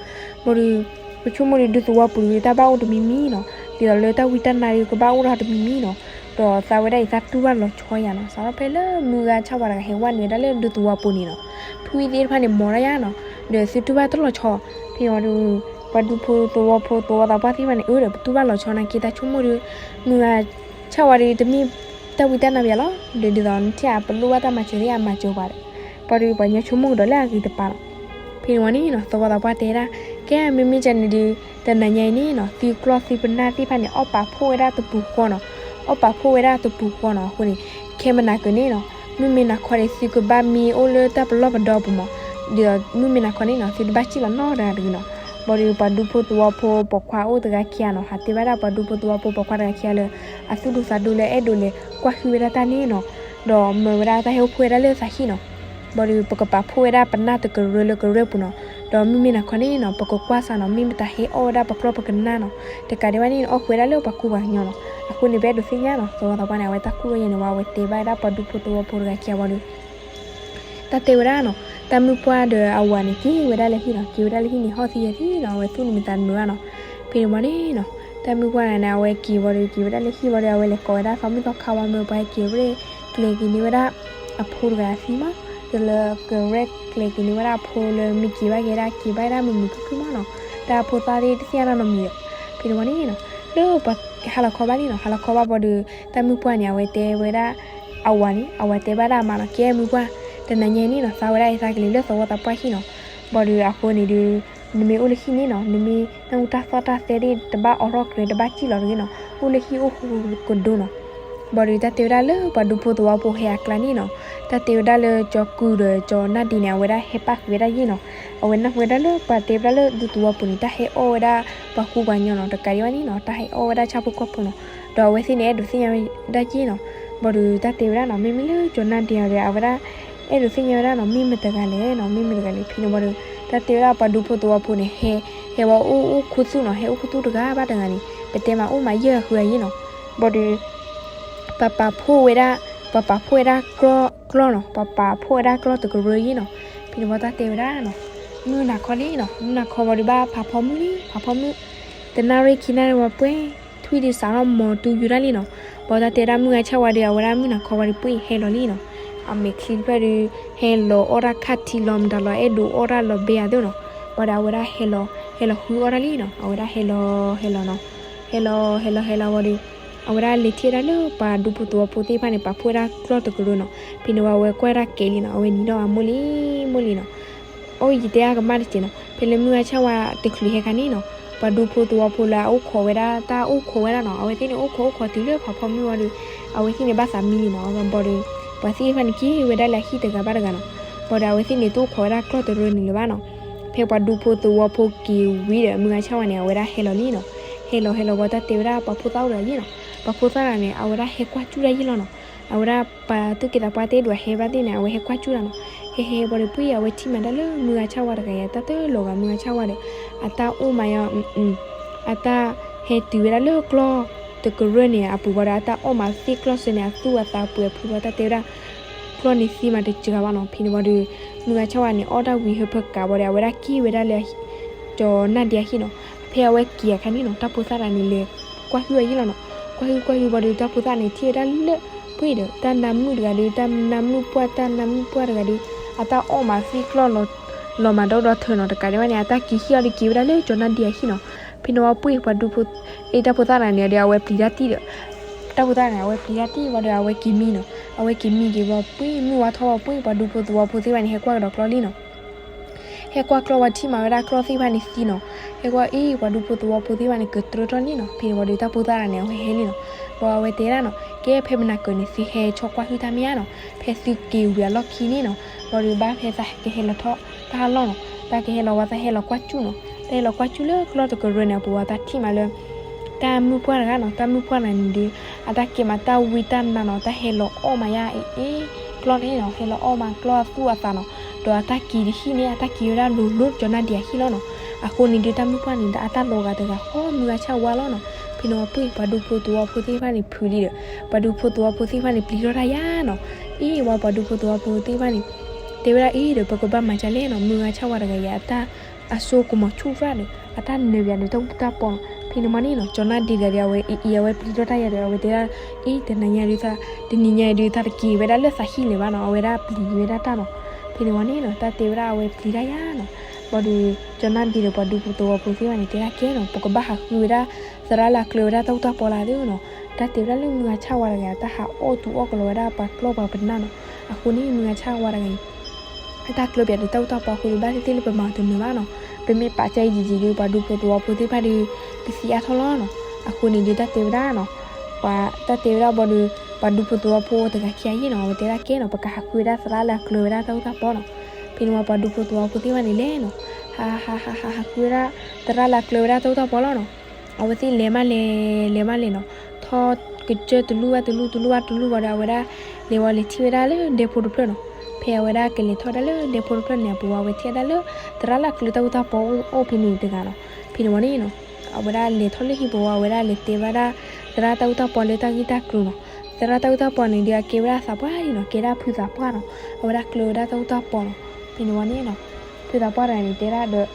ဘၣ်ဒီး ပဆိကမိၣ်ဒီး ဒူသဝီပူၤဒီး တၢ်ဘၣ်အိၣ်တမံၤမံၤနီၤ, ဒ်သိးလၢတၢ်ဝံတၢ်နါဒီး ကဘၣ်အိၣ်ထီၣ်တမံၤမံၤနီၤ. ဒီးသးဝဲဒၣ်အံၤ သးတူၢ်ဘၣ်လီၤဆီယၤနီၤ. စးထီၣ်ဖဲလၢမုၢ်ဂၤဆၣ်ဝါတဂၤ ဟဲဝဲနုာ်ဝဲဒၣ်လၢဒူသဝီပူၤန့ၣ်နီၤ, ဖုအံၤသ့ၣ်တဖၣ်န့ၣ် မၤတၢ်ယါနီၤ, ဒီးသုတူၢ်ဘၣ်တလီၤဆီ. ဖဲန့ၣ်ဝံၤဒီး ပှၤဒူဖိသဝီဖိသဝီသးပှၢ်သ့ၣ်တဖၣ်န့ၣ် အၢဒီး ပတူၢ်ဘၣ်လီၤဆီနာ်က့ တၢ်ဆိကမိၣ်ဒီး မုၢ်ဂၤ ဆၣ်ဝါဒီး တမ့ၢ်တၢ်ဝံတၢ်နါဘၣ်လီၤ. ဒီးဒ်သိးနထံၣ်အပလိၣ်ဘၣ်တၢ်မၤစၢၤသ့ၣ် အမၤစၢၤပှၤဒီး ပှၤဒီးပှၤညီဆိကမိၣ်ကဒီးလၢအဂ့ၤတပၤလီၤ. ဖဲန့ၣ်ဝံၤန့ၣ်နီၤ သဝီသးပှၢ်တဲဒၣ် ကဲ မ့မ့ၢ်ကန့ၣ်ဒီး တနၤညါအံၤန့ၣ်နီၤ သုကျီၢ်သုပနၢ်သ့ၣ်တဖၣ်န့ၣ် အီၣ်ပာ်ဖှိၣ်ဝဲဒၣ်တပူၤဃီနီၤ, အီၣ်ပာ်ဖှိၣ်ဝဲဒၣ်တပူၤဃီနီၤ. အဃိန့ၣ် ခဲမနၤကၢၤန့ၣ်နီၤ မုၢ်မ့ၢ်နၤခီန့ၣ် သုကဘၣ်မံအိၣ်လၢတၢ်ပလီၢ်ပဒီအပူၤမး, ဒီးမုၢ်မ့ၢ်နၤခီန့ၣ်နီၤ သုတဘၣ်စံၣ်လီၤနီတဂၤတဂ့ၤနီၤ. ဘၣ်ဒီးပှၤဒူဖိသဝီဖိပိာ်ခွါအိၣ်တဂၤခံဂၤနီၤ ဟးတဲဘၣ်ဒၣ်ပှၤဒူဖိသဝီဖိပိာ်ခွါတဂၤခံဂၤလၢ အသူၣ်ဒိၣ်သးဒိၣ်လၢအဲၣ်ဒိးလဲၤကွၢ်ဟုၣ်ဝဲဒၣ်တၢ်န့ၣ်နီၤ, ဒီးမၢဝဲဒၣ်တၢ်ဟဲအိၣ်ဖှိၣ်ဝဲဒၣ်လၢသးဟံၣ်နီၤ. ဘၣ်ဒီးပကပာ်ဖှိၣ်ဝဲဒၣ်ပနၢ်တကရၢလၢကရၢပူၤနီၤ, ဒီးမုၢ်မ့ၢ်နၤခီန့ၣ်နီၤ ပကကွၢ်စးနီၤ မ့ၢ်မတၤဟဲအီၣ်ဝဲဒၣ်ပကျီၢ်ပကနၢ်နီၤ, တကးဒံးဘၣ်န့ၣ် အီၣ်ဃုာ်ဝဲဒၣ်လၢပှၤကူပှၤကညီနီၤ. အဃိန့ၣ် ပအဲၣ်ဒိးသ့ၣ်ညါနီၤ သဝီသးပှၢ်န့ၣ် အဝဲတၢ်ကူၣ်ဝဲယဲၢ်န့ၣ်ဝံၤ အဝဲတဲဘၣ်ဝဲဒၣ်ပှၤဒူဖိသဝီဖိတဂၤခံဂၤဝံၤဒီး တၢ်တဲဝဲဒၣ်နီၤ, တၢ်မုၣ်ပှၢ်ဒီးအဝၤန့ၣ် က့ၤဝဲဒၣ်လၢဟံၣ်နီၤ, က့ၤဝဲဒၣ်လၢဟံၣ်န့ၣ် ဟီၣ်သံယဲၢ်သံနီၤ, အဝဲသူၣ်တမုာ်သးတမုာ်ဘၣ်နီၤ. ဖဲန့ၣ်ဝံၤန့ၣ်နီၤ တၢ်မုၣ်ပှၢ်န့ၣ် အဝဲက့ၤဝံၤဒီး က့ၤဝဲဒၣ်လၢဟံၣ်ဝံၤဒီး အဝဲလဲၤကိးဝဲဒၣ်သီမုၣ်သီခါဝံၤ မၢပှၤဟဲက့ၤရဲၣ်ကျဲၤက့ၤန့ၢ်ဝဲဒၣ် အဖိတဂၤအသံမး, ဒီးလၢကရဲၣ်ကျဲၤက့ၤန့ၢ်ဝဲဒၣ်အဖိလၢမ့ၢ်က့ၤဘၣ်က့ၤဒၣ် က့ၤဘၣ်ဒၣ်မုာ်မုာ်ခုၣ်ခုၣ်မးနီၤ, တၢ်ဖိသၣ်သ့ၣ်တသ့ၣ်ညါတၢ်နီတမံၤဒီး, ဖဲန့ၣ်ဝံၤန့ၣ်နီၤ လၢပှၤဟးလီၤခီဘၣ်လံနီၤ, ဟးလီၤခီဘၣ်ဘၣ်ဒီး တၢ်မုၣ်ပှၢ်န့ၣ် အဝဲတဲဝဲဒၣ် အဝၤန့ၣ် အဝၤတဲဘၣ်ဒၣ်အမါနီၤ, ကဲမုၣ်ပှၢ် တနၤညါအံၤန့ၣ်နီၤ သးဝဲဒၣ်အံၤသးကလဲၤလၢသဝီသးပှၢ်ဟံၣ်နီၤ, ဘၣ်ဒီးအဃိန့ၣ်ဒီး နမ့ၢ်အိၣ်လၢဟံၣ်န့ၣ်နီၤ နမ့ၢ်နၢ်ဟူတၢ်သီၣ်တၢ်သဲသ့ၣ် တဘၣ်အိးထီၣ်ကြဲး တဘၣ်စံၣ်လီၤတဂ့ၤနီၤ, အိၣ်လၢဟံၣ်အိၣ်ဃူကဒိနီၤ. ဘၣ်ဒီးတၢ်တဲဝဲဒၣ်လၢပှၤဒူဖိသဝီဖိဟဲအကျါန့ၣ်နီၤ, တၢ်တဲဝဲဒၣ်လၢကၠီကုၢ်ဒီးကၠီနၢ်ဒ့န့ၣ် အဝဲဒၣ်ဟဲပၣ်ဃုာ်ဝဲဒၣ်ယဲၢ်နီၤ, အဝဲနၢ်ဟူဝဲဒၣ်လၢပှၤတဲဝဲဒၣ်လၢဒူသဝီပူၤန့ၣ် တၢ်ဟဲအီၣ်ဝဲဒၣ်ပှၤကူပှၤကညီနီၤ, တကးဒံးဘၣ်န့ၣ်နီၤ တၢ်ဟဲအီၣ်ဝဲဒၣ်ဆၣ်ဖိကီၢ်ဖိနီၤ, ဒီးအဝဲသ့ၣ်န့ၣ် အဲၣ်ဒိးသ့ၣ်ညါဝဲဒၣ်ယဲၢ်နီၤ. ဘၣ်ဒီးတၢ်တဲဝဲဒၣ်နီၤ မ့မ့ၢ်လၢကၠီနၢ်ဒ့ဒီး အဝဲဒၣ် အဲၣ်ဒိးသ့ၣ်ညါဝဲဒၣ်နီၤ မ့ၢ်မတၤတဂၤလဲၣ်နီၤ မ့ၢ်မတၤတဂၤလဲၣ် ဖဲန့ၣ်ဝံၤဒီး တၢ်တဲဝဲဒၣ်ပှၤဒူဖိသဝီဖိန့ၣ် ဟဲ ဟဲဝဲအိၣ်အိၣ်ခူသူၣ်နီၤ ဟဲအိၣ်ခူသူၣ်တဂၤဘၣ်တဂၤန့ၣ် ပတဲမးအိၣ်မးယဲၢ်ဃုဂၤယဲၢ်နီၤ. ဘၣ်ဒီး ပှၤပာ်ဖှိၣ်ဝဲဒၣ် ပှၤပာ်ဖှိၣ်ဝဲဒၣ်ကျီၢ် ကျီၢ်နီၤ ပှၤပာ်ဖှိၣ်ဝဲဒၣ်ကျီၢ်တကရၢယဲၢ်နီၤ. ဖဲန့ၣ်ဝံၤတၢ်တဲဝဲဒၣ်နီၤ မုၢ်နၤခီလံနီၤ မုၢ်နၤခီဝံၤဒီးဘၣ်ဖးဖီမုၢ်လံ ဖးဖီမုၢ် တနၣ်ရံၣ်ခံနၣ်ရံၣ်ဝံၤပှ့ၤ ထွံၣ်ဒုးစးထီၣ်မီၤတူယိၤတၢ်လံနီၤ. ဘၣ်တၢ်တဲဒၣ်မုၢ်ဂၤဆၣ်ဝါဒီး အဝဲဒၣ်မုၢ်နၤခီဝံၤဒီးပှ့ၤဟဲလီၤလံနီၤ. အမဲာ်ချံတဖျၢၣ်ဒီး ဟဲလီၤအီၣ်တၢ်ခါထံလီၤမတၤလီၤ အဲၣ်ဒိးအီၣ်တၢ်လီၤဘဲဧါသ့ၣ်နီၤ. ဘၣ်ဒီးအဝဲဒၣ်ဟဲလီၤ ဟဲလီၤဃုအီၣ်တၢ်လံနီၤ အဝဲဒၣ်ဟဲလီၤ ဟဲလီၤနီၤ ဟဲလီၤ ဟဲလီၤ ဟဲလီၤဝံၤဒီး အဝဲဒၣ်လဲၤထံၣ်ဝဲဒၣ်လၢပှၤဒူဖိသဝီဖိသ့ၣ်တဖၣ်န့ၣ် ပာ်ဖှိၣ်ဝဲဒၣ်ကျီၢ်တကရၢနီၤ. ဖဲန့ၣ်ဝံၤအဝဲကွၢ်ဝဲဒၣ်ကဲလံနီၤ အဝဲနံၤဒီးအမိၢ်လံ မိၢ်လံနီၤ. အိၣ်ယတဲအါကမၣ်တစဲးနီၤ ဖဲလၢမုၢ်ဂၤဆၣ်ဝါတချုးဟဲခါန့ၣ်နီၤ ပှၤဒူဖိသဝီဖိလၢအအိၣ်ခိးဝဲဒၣ်တၢ်အိၣ်ခိးဝဲဒၣ်နီၤ အဝဲသ့ၣ်န့ၣ်အိၣ်ခိးအိၣ်ခိးတုၤလၢဖးဖီမုၢ်ဝံၤဒီး အဝဲသ့ၣ်န့ၣ်ဘၣ်သးမံလံနီၤ. ဘၣ်ဒီး ပှၤသ့ၣ်တဖၣ်န့ၣ်က့ၤဝဲဒၣ်လၢအဟံၣ်တဂၤဘၣ်တဂၤနီၤ. ဘၣ်ဒီးအဝဲသ့ၣ်န့ၣ်တအိၣ်ခိးဝဲဒၣ်ကျီၢ်တကရၢန့ၣ်လၢၤဘၣ်နီၤ. ဖဲပှၤဒူဖိသဝီဖိက့ၤဝံၤဒီး မုၢ်ဂၤဆၣ်ဝါန့ၣ် အဝဲဒၣ်ဟဲလီၤလံနီၤ. ဟဲလီၤဟဲလီၤဝံၤတၢ်တဲဝဲဒၣ်ပှၤဖိသၣ်အိၣ်တဂၤယဲၢ်နီၤ. ပှၤဖိသၣ်တဂၤန့ၣ် အဝဲဒၣ်ဟဲကွၢ်စူၣ်တၢ်ယဲၢ်လီၤနီၤ. အဝဲဒၣ်ပှၤသူၣ်က့သးပှၢ်တအဲၣ်ဒိးဟဲဘၣ်သ့ၣ်န့ၣ် အဝဲဟဲကွၢ်စူၣ်တၢ်နီၤ. ဟဲဟဲဝံၤဒီးပှ့ၤ အဝဲထံၣ်မးတၢ်လၢမုၢ်ဂၤဆၣ်ဝါတဂၤအံၤ တၢ်တလီၤဂာ်မုၢ်ဂၤဆၣ်ဝါဒီး အတၢ်အိၣ်မးယီၤ အတၢ်ဟဲတုၤဝဲဒၣ်လၢကျီၢ်တကရၢန့ၣ်အပူၤဝံၤဒီး အတၢ်အီၣ်မးသ့ၣ်ကျီၢ်စၢၤန့ၣ် အသူၣ်အသးပှဲၤဖုဝံၤ တၢ်တဲဝဲဒၣ် ကျီၢ်န့ၣ်သ့မးတစှၤဘၣ်နီၤ. ဖဲန့ၣ်ဝံၤဒီး မုၢ်ဂၤဆၣ်ဝါန့ၣ် အီၣ်တၢ်ဝံၤဟၢဖၢကးဝံၤဒီး အဝဲဒၣ်က့ၤဝဲဒၣ်လၢ ကၠီနၢ်ဒ့အဟံၣ်နီၤ. ဖဲအဝဲက့ၤအခါန့ၣ်နီၤ တၢ်ဖိသၣ်တဂၤန့ၣ်လဲၤကွၢ်ဟုၣ်အယံာ်လီၤနီၤ. ကွၢ်ဟုၣ်ကွၢ်ဟုၣ်ဝံၤဒီး တၢ်ဖိသၣ်န့ၣ်ထံၣ်ဝဲဒၣ်လၢ ပှ့ၤဒီး တၢ်နါမုၣ်တဂၤဒီး တၢ်နါမုၣ်ပှၢ် တၢ်နါမုၣ်ပှၢ်တဂၤဒီး အတၢ်အီၣ်မးသ့ၣ်ကျီၢ်လီၤ လီၤမးဒီဒီထၢနီၤ. တကးဒံးဘၣ်န့ၣ် အတၢ်က့ၤဟံၣ်အီၤဒီး က့ၤဝဲဒၣ်လၢကၠီနၢ်ဒ့အဟံၣ်နီၤ. ဖဲန့ၣ်ဝံၤပှ့ၤပှၤဒူဖိ အ့ တၢ်ဖိသၣ်တဂၤန့ၣ်ဒီး အဝဲပျံၤတၢ်တံၢ်ဒီး တၢ်ဖိသၣ်န့ၣ် အဝဲပျံၤတၢ်တံၢ်ဝံၤဒီး အဝဲက့ၤမံနီၤ. အဝဲက့ၤမံက့ၤဝံၤပှ့ၤ မုၢ်ဝါထီၣ်ဝံၤပှ့ၤ ပှၤဒူဖိသဝီဖိသ့ၣ်တဖၣ်န့ၣ် ဟဲကွၢ်ကဒီးကျီၢ်လံနီၤ. ဟဲကွၢ်ကျီၢ်ဝံၤထံၣ်မးဝဲဒၣ်ကျီၢ်သ့ၣ်တဖၣ်န့ၣ်သံနီၤ. ဟဲကွၢ်အ့ ပှၤဒူဖိသဝီဖိသ့ၣ်တဖၣ်န့ၣ် ကတြၢထီၣ်န့ၣ်နီၤ. ဖဲန့ၣ်ဝံၤဒီး တၢ်ဖိသၣ်တဂၤန့ၣ် အဝဲဟဲလံနီၤ. ဘၣ်အဝဲတဲဒၣ်နီၤ ကဲဖဲမနၤကၢၤန့ၣ် သုဟဲဆီကွၢ်ဟုၣ်တၢ်မ့ၢ်ဧါနီၤ. ဖဲသုက့ၤဝံၤအလီၢ်ခံန့ၣ်နီၤ ဘၣ်ဒီးဘၣ်ဖဲသးကဟဲလီၤထီၣ်တၢ်လီၢ်နီၤ. တၢ်ကဟဲလီၤဝံၤ တၢ်ဟဲလီၤကွၢ်စူၣ်နီၤ. တၢ်ဟဲလီၤကွၢ်စူၣ်လၢကျီၢ်တကရၢန့ၣ်အပူၤဝံၤ တၢ်ထံၣ်မးလၢ တၢ်မုၣ်ပှၢ်တဂၤနီၤ, တၢ်မုၣ်ပှၢ်တဂၤန့ၣ်ဒီး အတၢ်ကဲမးတၢ်ဝံတၢ်နါနီၤ, တၢ်ဟဲလီၤအီၣ်မးယါအ့ၣ်အ့ၣ် ကျီၢ်န့ၣ်နီၤ, ဟဲလီၤအီၣ်မးကျီၢ်အသူၣ်အသးနီၤ, ဒီးအတၢ်က့ၤတဟံၣ်န့ၣ် အတၢ်က့ၤဝဲဒၣ်လိၤလိၤ ကၠီနါဒံးအဟံၣ်လီၤနီၤ. အဃိန့ၣ်ဒီး တၢ်မုၣ်ပှၢ်န့ၣ်ဒီး အတၢ်လီၤဂာ်တဂၤဃီ မုၢ်ဂၤဆၣ်ဝါလီၤနီၤ. ဖဲန့ၣ်ဝံၤ ပှၤဒူဖိသဝီဖိသ့ၣ်တဖၣ်န့ၣ်ဖုးလံဒီး ပှၤဒူဖိသဝီဖိသ့ၣ်တဖၣ်န့ၣ် ပျံၤထီၣ်တၢ်ယါနီၤ. အ့ၣ်ဝဲ ပှၤဒူဖိသဝီဖိသ့ၣ်တဖၣ်န့ၣ် တဲဝဲဒၣ်အ့ၣ်ဒီး ပကဘၣ်မၤဒ်လဲၣ်နီၤ, မုၢ်ဂၤဆၣ်ဝါတဂၤအံၤ အတၢ်အစိကမီၤဆူၣ်ရၣ်ဒီး အတၢ်နၢၤပၠးဒီးတၢ်အူတၢ်ပီနီၤ. ဖဲန့ၣ်ဝံၤန့ၣ်နီၤ ကၠီနါဒံးတဂၤဒီး အဝဲအံၤအဝဲပျံၤထီၣ်တၢ်ယါဒီး အဝဲတဲဒၣ် အ့ၣ် တနၤညါဒုး တနံၤညါအံၤဒုး သးတက့ၤဝဲဒၣ်လၢသးဟံၣ်လၢၤဘၣ်နီၤ, အဝဲဒၣ်ပျံၤဝဲဒၣ်တၢ်နီၤ. ဖဲန့ၣ်ဝံၤန့ၣ်နီၤ တၢ်တဲဝဲဒၣ်အဝဲပျံၤတၢ်ယါနီၤ. ဘၣ်ဒီး ကၠီနါဒံးဒီးပှၤဒူဖိသဝီဖိသ့ၣ်တဖၣ်န့ၣ် တဲဒၣ်ကဲနီၤ, ပကဘၣ်ဟးဃုဝဲဒၣ် သရၣ်လၢအကျၢၤဝဲဒၣ်တၢ်အူတၢ်ပီလၢသ့နီၤ. တၢ်တဲဝဲဒၣ်လၢမုၢ်ဂၤဆၣ်ဝါတဂၤ တၢ်ဟးအီၣ်သူၣ်အီၣ်ကလီဝဲဒၣ်ပှၤကျီၢ်ပှၤပနၢ်နီၤ. အဃိန့ၣ် မုၢ်ဂၤဆၣ်ဝါတဂၤအံၤ အတၢ်ကျၢၤပၠးဒီးတၢ်အူတၢ်ပီအဃိန့ၣ် ဘၣ်သ့ၣ်သ့ၣ်လၢပမၤတနၢၤဘၣ်နီၤ. ပမ့ၢ်ပာ်ကၢအံၤယံာ်ယံာ်ဒီး ပှၤဒူဖိသဝီဖိသ့ၣ်တဖၣ်ဒီး ကသံအါထီၣ်လီၤနီၤ. အဃိန့ၣ်ဒီး တၢ်တဲဝဲဒၣ်နီၤ ပှၤတၢ်တဲဝဲဒၣ်ဘၣ်ဒီး ပှၤဒူဖိသဝီဖိတဂၤခံဂၤအံၤနီၤ အဝဲတဲဒၣ်ကဲနီၤ ပကဟးဃုဝဲဒၣ်သရၣ်လၢအကျၢၤဝဲဒၣ်တၢ်အူတၢ်ပီနီၤ. ဖဲန့ၣ်ဝံၤ ပှၤဒူဖိသဝီဖိသ့ၣ်တဖၣ်န့ၣ်လဲၤနီၤ ဟးဟးဟးဟးဟးဃုဝဲဒၣ် သရၣ်လၢအကျၢၤဝဲဒၣ်တၢ်အူတၢ်ပီလီၤနီၤ. အဝဲသ့ၣ်လဲၤမးလဲၤ လဲၤမးလဲၤနီၤ ထီၣ်ကစၢၢ်တလူၢ်ဘၣ်တလူၢ် တလူၢ်ဘၣ်တလူၢ်ဝံၤဒီး အဝဲဒၣ် လဲၤဝံၤလဲၤထံၣ်ဝဲဒၣ်လၢဒဲဖိတဖျၢၣ်နီၤ. ဖဲအဝဲဒၣ်ကလဲၤထီၣ်ဝဲဒၣ်လၢဒဲဖိတဖျၢၣ်န့ၣ်အပူၤ အဝဲထံၣ်ဝဲဒၣ်လၢ သရၣ်လၢအကျၢၤတၢ်အူတၢ်ပီအိၣ်ဖဲန့ၣ်တဂၤနီၤ. ဖဲန့ၣ်ဝံၤန့ၣ်နီၤ အဝဲဒၣ်လဲၤထီၣ်လၢဟံၣ်ပူၤဝံၤ အဝဲဒၣ်လဲၤတဲဘၣ်ဒၣ် သရၣ်တၢ်အူတၢ်ပီလၢတၢ်ဂ့ၢ်တၢ်ကျိၤနီၤ. သရၣ်တၢ်အူတၢ်ပီန့ၣ်ဒီး အကဲဝဲဒၣ်သးပှၢ်န့ၣ်နီၤ ကဲဒၣ်ဖုသးပှၢ်နီၤ. အဝဲဒၣ်ကျၢၤဝဲဒၣ်တၢ်အူတၢ်ပီနီၤ. ဖဲန့ၣ်ဝံၤန့ၣ်နီၤ ဖုသးပှၢ်တဂၤန့ၣ် တဲဒၣ်ဒီး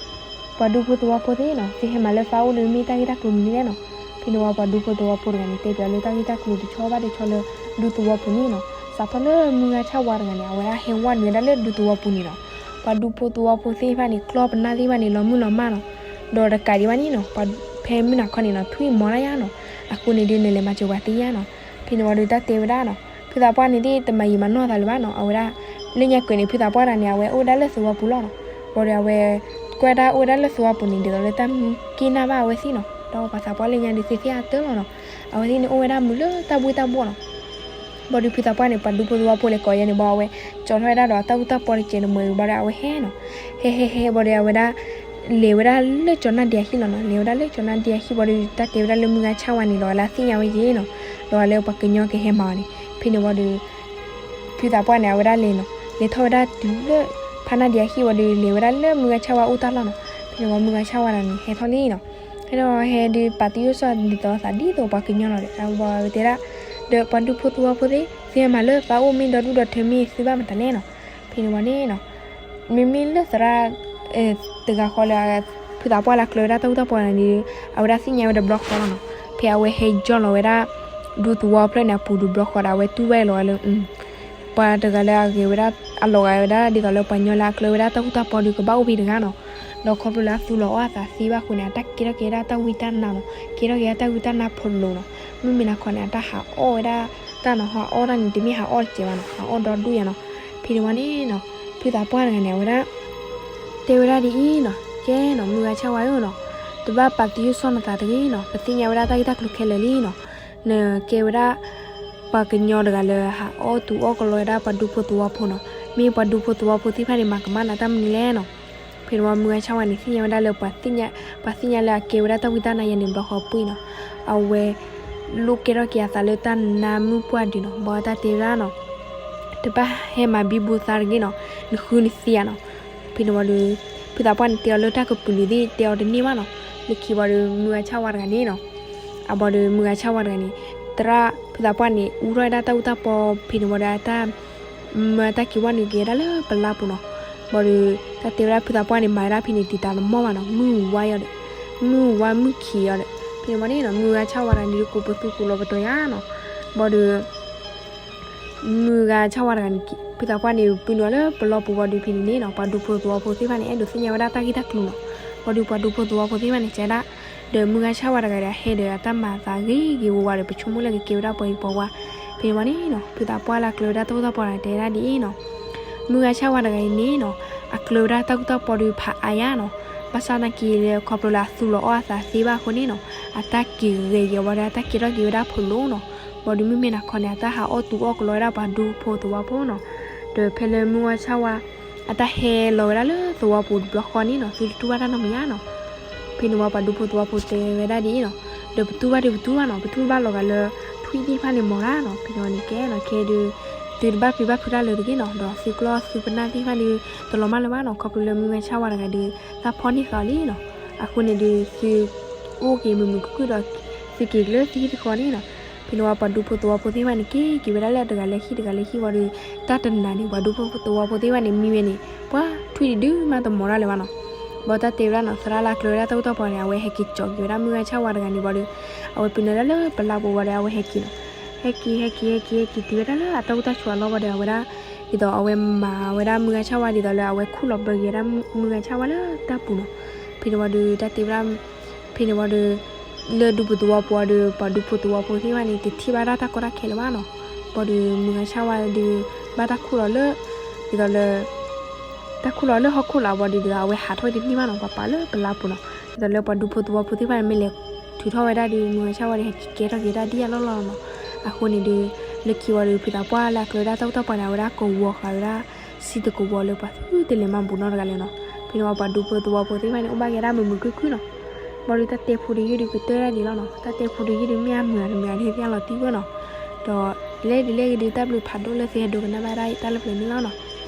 ပှၤဒူဖိသဝီဖိသ့ၣ်နီၤ သုဟဲမၤလၢသးအိၣ်ဒီး မ့ၢ်တၢ်ဂ့ၢ်တၢ်ကျိၤမနုၤလဲၣ်နီၤ. ဖဲန့ၣ်ဝံၤ ပှၤဒူဖိသဝီဖိတဂၤန့ၣ် တဲပၠးလၢတၢ်ဂ့ၢ်တၢ်ကျိၤတဆီဘၣ်တဆီလၢ ဒူသဝီပူၤန့ၣ်နီၤ. စးထီၣ်လၢမုၢ်ဂၤဆၣ်ဝါတဂၤန့ၣ် အဝဲဒၣ်ဟဲဝဲနုာ်ဝဲဒၣ်လၢဒူသဝီပူၤန့ၣ်နီၤ. ပှၤဒူဖိသဝီဖိသ့ၣ်တဖၣ်န့ၣ် ကျီၢ်ပနၢ်သ့ၣ်တဖၣ်န့ၣ် လီၤမုၢ်လီၤမၢ်နီၤ. ဒီးတကးဒံးဘၣ်န့ၣ်နီၤ ပှၤဖဲမုၢ်နၤခီန့ၣ်နီၤ ထွံၣ်မီၤတၢ်ယါနီၤ. အဃိန့ၣ်ဒီး နလဲၤမၤစၢၤပှၤသ့ယါနီၤ. ဖဲန့ၣ်ဝံၤဒီး တၢ်တဲဝဲဒၣ်နီၤ ဖုသးပှၢ်န့ၣ်သ့ၣ် တမၤယံာ်မၤနီၢ်သးလၢၤဘၣ်နီၤ. အဝဲဒၣ် လၢညါက့ၤန့ၣ် ဖုသးပှၢ်တဂၤန့ၣ် အဝဲအိၣ်ဝဲဒၣ်လၢသဝီပူၤလီၤနီၤ. ဘၣ်ဒီးအဝဲ ကွၢ်ဒၣ်အိၣ်ဝဲဒၣ်လၢသဝီပူၤန့ၣ် ဒ်သိးလၢတၢ်မုၢ်က့ၢ်နၢ်ဘၣ်အဝဲသ့ၣ်နီၤ. ဒီးပှၤသးပှၢ်လၢညါဒီး သ့ၣ်သ့ၣ်အါတၢၢ်လီၤနီၤ. အဝဲသ့ၣ်န့ၣ်အိၣ်ဝဲဒၣ်မုာ်လၢတၢ်ဘှ့ၣ်တၢ်ဘှီၣ်နီၤ. ဘၣ်ဒီးဖုသးပှၢ်န့ၣ် ပှၤဒူဖိသဝီဖိလဲၤကိးယဲန့ၣ် ဘၣ်အဝဲ ကၠီထီၣ်ဝဲဒၣ်ဒီးတၢ်အူတၢ်ပီတကဲးတမှဲၤဝံၤဘၣ်ဒီး အဝဲဟဲနီၤ. ဟဲဟဲဟဲ ဘၣ်ဒီးအဝဲဒၣ် လဲၤဝဲဒၣ်လၢကၠီနၢ်ဒံးအဟံၣ်လီၤနီၤ. လဲၤဝဲဒၣ်လၢကၠီနၢ်ဒံးအဟံၣ်ဘၣ်ဒီး တၢ်တဲဝဲဒၣ်လၢမုၢ်ဂၤဆၣ်ဝါန့ၣ် လီၤဝဲလၢသ့ၣ်ညါဝဲယဲနီၤ. လီၤဝဲလၢပှၤကညီကဟဲမၤအီၤန့ၣ်. ဖဲန့ၣ်ဝံၤဒီး ဖုသးပှၢ်န့ၣ် အဝဲဒၣ်လဲၤနီၤ. လဲၤထီၣ်ဝဲဒၣ်တုၤလၢ ဖါနၢ်ဒံးအဟံၣ်ဝံၤဒီး လဲၤဝဲဒၣ်လၢမုၢ်ဂၤဆၣ်ဝါအိၣ်တၢ်လီၢ်နီၤ. ဖဲန့ၣ်ဝံၤ မုၢ်ဂၤဆၣ်ဝါတဂၤန့ၣ် ဟဲထီၣ်လံနီၤ. ဟဲထီၣ်ဟဲဒီး ပာ်သယုၢ်စီၣ်ဒ်သိးသးဒ်သိးပှၤကညီလီၤဒီး အဝဲတဲဒၣ် ဒီးပှၤဒူဖိသဝီဖိသ့ၣ် သုဟဲမၤလၢသးအိၣ် မ့ၢ်ဒီဒူၣ်ဒီထၢမ့ၢ်သုဘၣ်မတၤလဲၣ်နီၤ. ဖဲန့ၣ်ဝံၤန့ၣ်နီၤ မ့မ့ၢ်လၢသရၣ် တဂၤဃီလၢ ဖုသးပှၢ်လၢအကျၢၤဝဲဒၣ်တၢ်အူတၢ်ပီန့ၣ်ဒီး အဝဲဒၣ်သ့ၣ်ညါဝဲတဘျီဃီလီၤနီၤ. ဖဲအဝဲဟဲယီၢ်လီၤဝဲဒၣ် ဒူသဝီဖျၢၣ်န့ၣ်အပူၤတဘျီဃီဒီး အဝဲတူၢ်ဝဲလီၤဝဲလၢ ပှၤတဂၤလၢအဂဲၤဝဲဒၣ် အလီၤဂာ်ဝဲဒၣ်ဒ်သိးလၢပှၤကညီလၢအကျၢၤဝဲဒၣ်တၢ်အူတၢ်ပီဒီး ကဘၣ်အိၣ်ဖဲတဂၤနီၤ. ဒီးခီဖျိလၢအသူလီၤအီၣ်အသးသ့ဘၣ်အဃိန့ၣ် အတၢ်ကဲထီၣ်က့ၤဝဲဒၣ်တၢ်ဝံတၢ်နါနီၤ. ကဲထီၣ်က့ၤဝဲဒၣ်တၢ်ဝံတၢ်နါဖးလိၤနီၤ. မုၢ်မ့ၢ်နၤခီန့ၣ် အတၢ်ဟးအီၣ်ဝဲဒၣ်တၢ်နီၤ. ဟးအီၣ်တၢ်န့ၣ် တမ့ၢ်ဟးအီၣ်တစဲးဘၣ်နီၤ. ဟးအီၣ်ဒီဒူၣ်ယါနီၤ. ဖဲန့ၣ်ဝံၤန့ၣ်နီၤ ဖုသးပှၢ်တဂၤန့ၣ် အဝဲဒၣ် တဲဝဲဒၣ်ဒ်အံၤနီၤ, ကဲနီၤ မုၢ်ဂၤဆၣ်ဝါဧၢနီၤ, တဘၣ်ပာ်သယုၢ်စီၣ်နသးတဂ့ၤနီၤ, ပသ့ၣ်ညါဝဲဒၣ်တၢ်ဂ့ၢ်တၢ်ကျိၤခဲလၢာ်လံနီၤ, နကဲဝဲဒၣ် ပှၤကညီတဂၤလၢဟးအီၣ်သူၣ်အီၣ်ကလီဝဲဒၣ်ပှၤဒူဖိသဝီဖိနီၤ, မ့ၢ်ပှၤဒူဖိသဝီဖိသ့ၣ်တဖၣ်န့ၣ် မၤကမၣ်နၤတၢ်မနုၤလဲၣ်နီၤ. ဖဲန့ၣ်ဝံၤ မုၢ်ဂၤဆၣ်ဝါန့ၣ် သ့ၣ်ညါဝဲဒၣ်လၢ ပှၤသ့ၣ်ညါလၢအကဲဝဲဒၣ်တၢ်ဝံတၢ်နါယဲန့ၣ် ဘျီဃီပှ့ၤနီၤ, အဝဲ လိၣ်ကဲထီၣ်က့ၤအသးလၢတၢ်နါမုၣ်ပှၢ်ဒုးနီၤ, ဘၣ်တၢ်တဲဝဲဒၣ်နီၤ တဘၣ်ဟဲမၤဘံဘူသးတဂ့ၤနီၤ, နဃုနသံဧါနီၤ. ဖဲန့ၣ်ဝံၤဒီး ဖုသးပှၢ်န့ၣ်တဲအီၤလၢတၢ်ကပုာ်လုာ်သ့ၣ် တဲအီၤတန့ၢ်ဘၣ်နီၤ. လၢခံဝံၤဒီး မုၢ်ဂၤဆၣ်ဝါတဂၤန့ၣ်နီၤ, အဘၣ်ဒီးမုၢ်ဂၤဆၣ်ဝါတဂၤန့ၣ် သရၣ်ဖုသးပှၢ်န့ၣ် အူထီၣ်ဝဲဒၣ်တၢ်အူတၢ်ပီ, ဖဲန့ၣ်ဝံၤဒီး တၢ်မၤတၢ်က့ၤဝဲနုာ်က့ၤဝဲဒၣ်လၢပလါပူၤနီၤ. ဘၣ်ဒီး တၢ်တဲဝဲဒၣ်ဖုသးပှၢ်န့ၣ် မၤဝဲဒၣ်ဖဲန့ၣ် တံာ်တာ်တမီၢ်ဘၣ်နီၤ, မုၢ်ဝါယီၤဒီး မုၢ်ဝါမုၢ်ခံးယီၤဒီး ဖဲန့ၣ်ဝံၤန့ၣ်နီၤ မုၢ်ဂၤဆၣ်ဝါတဂၤန့ၣ် ကိးပသူကိးလီၤပတီၢ်ယါနီၤ. ဘၣ်ဒီး မုၢ်ဂၤဆၣ်ဝါတဂၤန့ၣ် ဖုသးပှၢ်န့ၣ် ပှ့ၤနုာ်လၢပလါပူၤဝံၤဒီး ဖဲန့ၣ်န့ၣ်နီၤ ပှၤဒူဖိသဝီဖိသ့ၣ်တဖၣ်န့ၣ် အဲၣ်ဒိးသ့ၣ်ညါဝဲဒၣ်တၢ်ဂ့ၢ်တၢ်ကျိၤနီၤ. ဘၣ်ဒီးပှၤဒူဖိသဝီဖိသ့ၣ်တဖၣ်န့ၣ် ကဲဒၣ် ဒီးမုၢ်ဂၤဆၣ်ဝါတဂၤဒီး အဟဲဒီးအတၢ်မၤအသးဂ့ၤဂ့ၤဝါဝါဒီး ပဆိကမိၣ်လၢကကဲဝဲဒၣ်ပှၤဂ့ၤပှၤဝါ. ဖဲန့ၣ်ဝံၤန့ၣ်နီၤ ဖုသးပှၢ်လၢအကျၢၤဝဲဒၣ်တၢ်အူတၢ်ပီၤန့ၣ် တဲဒၣ်ဒ်အံၤနီၤ, မုၢ်ဂၤဆၣ်ဝါတဂၤအံၤန့ၣ်နီၤ အကျၢၤဝဲဒၣ်တၢ်အူတၢ်ပီၤဒီးဖးအါယါနီၤ. ဘၣ်ဆၣ်သနာ်က့လၢခီဖျိလၢအသူၣ်လီၤအီၣ်အသးသ့ဘၣ်အဃိန့ၣ်နီၤ အတၢ်က့ၤဂ့ၤဂ့ၤဝါဒီး အတၢ်ကဲထီၣ်က့ၤဝဲဒၣ်ဖးလိၤနီၤ. ဘၣ်ဒီးမုၢ်မ့ၢ်နၤခီန့ၣ် အတၢ်ဟးအီၣ်သူၣ်အီၣ်ကလီဝဲဒၣ်ပှၤဒူဖိသဝီဖိနီၤ. ဒီးဖဲလၢမုၢ်ဂၤဆၣ်ဝါ အတၢ်ဟဲလီၤဝဲဒၣ်လၢသဝီပူၤတဘျီဃီန့ၣ်နီၤ သုတတူၢ်ဘၣ်တၢ်နီတမံၤဧါနီၤ. ဖဲန့ၣ်ဝံၤပှၤဒူဖိသဝီဖိတဲဝဲဒၣ်ဒ်အံၤနီၤ, ဒီးပတူၢ်ဘၣ်ဒုးပတူၢ်ဘၣ်နီၤ, ပတူၢ်ဘၣ်လီၤဂာ်လၢ ထွံၣ်သ့ၣ်တဖၣ်န့ၣ်မီၤတၢ်နီၤ. ဖဲန့ၣ်ဝံၤန့ၣ်ကဲနီၤ ခဲဒုး သုတဘၣ်ပျံၤဘၣ်ဖုးတၢ်လၢၤတဂ့ၤနီၤ, ဒီးသုကျီၢ်သုပနၢ်သ့ၣ်တဖၣ်ဒုး တလီၤမၢ်လၢၤဘၣ်နီၤ, ခီဖျိလၢမုၢ်ဂၤဆၣ်ဝါတဂၤဒုး တၢ်ဖီၣ်န့ၢ်ဃာ်အီၤလံနီၤ. အဃိန့ၣ်ဒုး သု အိၣ်က့ၤမုာ်မုာ်ခုၣ်ခုၣ်ဒီး သုက့ၤက့ၤလၢသုဟံၣ်သုဃီန့ၣ်နီၤ. ဖဲန့ၣ်ဝံၤပှၤဒူဖိသဝီဖိသ့ၣ်တဖၣ်န့ၣ် က့ၤက့ၤဝဲဒၣ်လၢတဂၤလၢဟံၣ်တဂၤလၢဟံၣ်ဝံၤဒီး တၢ်တနၤန့ၣ် ပှၤဒူဖိသဝီဖိသ့ၣ်တဖၣ်န့ၣ် မံဝဲန့ၣ် ပှၤထွံၣ်ဒုးမးတမီၤတၢ်လၢၤဘၣ်နီၤ. ဘၣ်တၢ်တဲဝဲဒၣ်နီၤ သရၣ်လၢအကျၢၤဝဲဒၣ်တၢ်ကူၣ်တၢ်ပှၤန့ၣ် အဝဲဟဲက့ၤကၠီက့ၤဝဲဒၣ်မုၢ်ဂၤဆၣ်ဝါတဂၤန့ၣ်ဝံၤဒီး အဝဲပနၢၤဒၣ်လၢပလါပူၤဝံၤဒီး အဝဲဟဲက့ၤနီၤ. ဟဲက့ၤ ဟဲက့ၤ ဟဲက့ၤ ဟဲက့ၤတုၤဝဲဒၣ်လၢအတၢ်အိၣ်တၢ်ဆိးအလီၢ်ဝံၤဒီး အဝဲဒၣ် ဒ်သိးအဝဲမၤဝဲဒၣ်မုၢ်ဂၤဆၣ်ဝါ ဒ်သိးလၢအဝဲခူၣ်လီၤဘၢက့ၤဝဲဒၣ်မုၢ်ဂၤဆၣ်ဝါလၢတၢ်ပူၤနီၤ. ဖဲန့ၣ်ဝံၤဒီး တၢ်တဲဝဲဒၣ် ဖဲန့ၣ်ဝံၤဒီး လၢဒူဖိသဝီဖိဒီး ပှၤဒူဖိသဝီဖိသ့ၣ်တဖၣ်န့ၣ် တထံၣ်ဘၣ်ဒၣ်တၢ်ကီတၢ်ခဲလၢၤဘၣ်နီၤ. ဘၣ်ဒီးမုၢ်ဂၤဆၣ်ဝါဒုး ဘၣ်တၢ်ခူၣ်လီၤလၢ ဒ်သိးလၢ တၢ်ခူၣ်လီၤလၢဟီၣ်ခိၣ်လီၤဝံၤဒီး အဝဲဟးထီၣ်တန့ၢ်ဘၣ်နီၤ, ပှၤပာ်လၢပလါပူၤနီၤ. ဒ်သိးလၢပှၤဒူဖိသဝီဖိသ့ၣ်တဖၣ်န့ၣ် မ့ၢ်လဲၤထုးထီၣ်ဝဲဒၣ်ဒီး မုၢ်ဂၤဆၣ်ဝါဒီး ဟဲက့ၤကဲထီၣ်က့ၤဒၣ်ဒ်အလီၢ်လီၢ်လီၤနီၤ. အဃိန့ၣ်ဒီး လၢခံဝံၤဒီး ဖုသးပှၢ်လၢအကျၢၤဝဲဒၣ်တၢ်ကူၣ်တၢ်ပှၤန့ၣ် အဝဲဒၣ်ကဝီၤဃာ်ဝဲဒၣ် စံၣ်တကဝီၤလၢပှၤသုတလဲၤမၤဘူးနီတဂၤလဲၣ်နီၤ. ဖဲန့ၣ်ဝံၤပှၤဒူဖိသဝီဖိသ့ၣ်တဖၣ်န့ၣ် အိၣ်ဘၣ်က့ၤဒၣ်မုာ်မုာ်ခုၣ်ခုၣ်နီၤ. ဘၣ်ဒီးတၢ်တဲဖိတယုၢ်ဒီးကတၢၢ်ဒၣ်ဒ်လီၤနီၤ, တၢ်တဲဖိတယုၢ်ဒီးမ့ၢ်အမုာ်ဧါတမုာ်ဧါဒီး သ့ၣ်ညါလီၤတံၢ်ဝဲနီၤ. ဒီး ဒ်လဲၣ်ဒ်လဲၣ်ဂ့ၤဒီး တၢ်ဘျုးဖးဒိၣ်လၢသုဟဲဒိကနၣ်ဘၣ်ဒၣ်တၢ်လၢပျၢၤန့ၣ်လီၤနီၤ.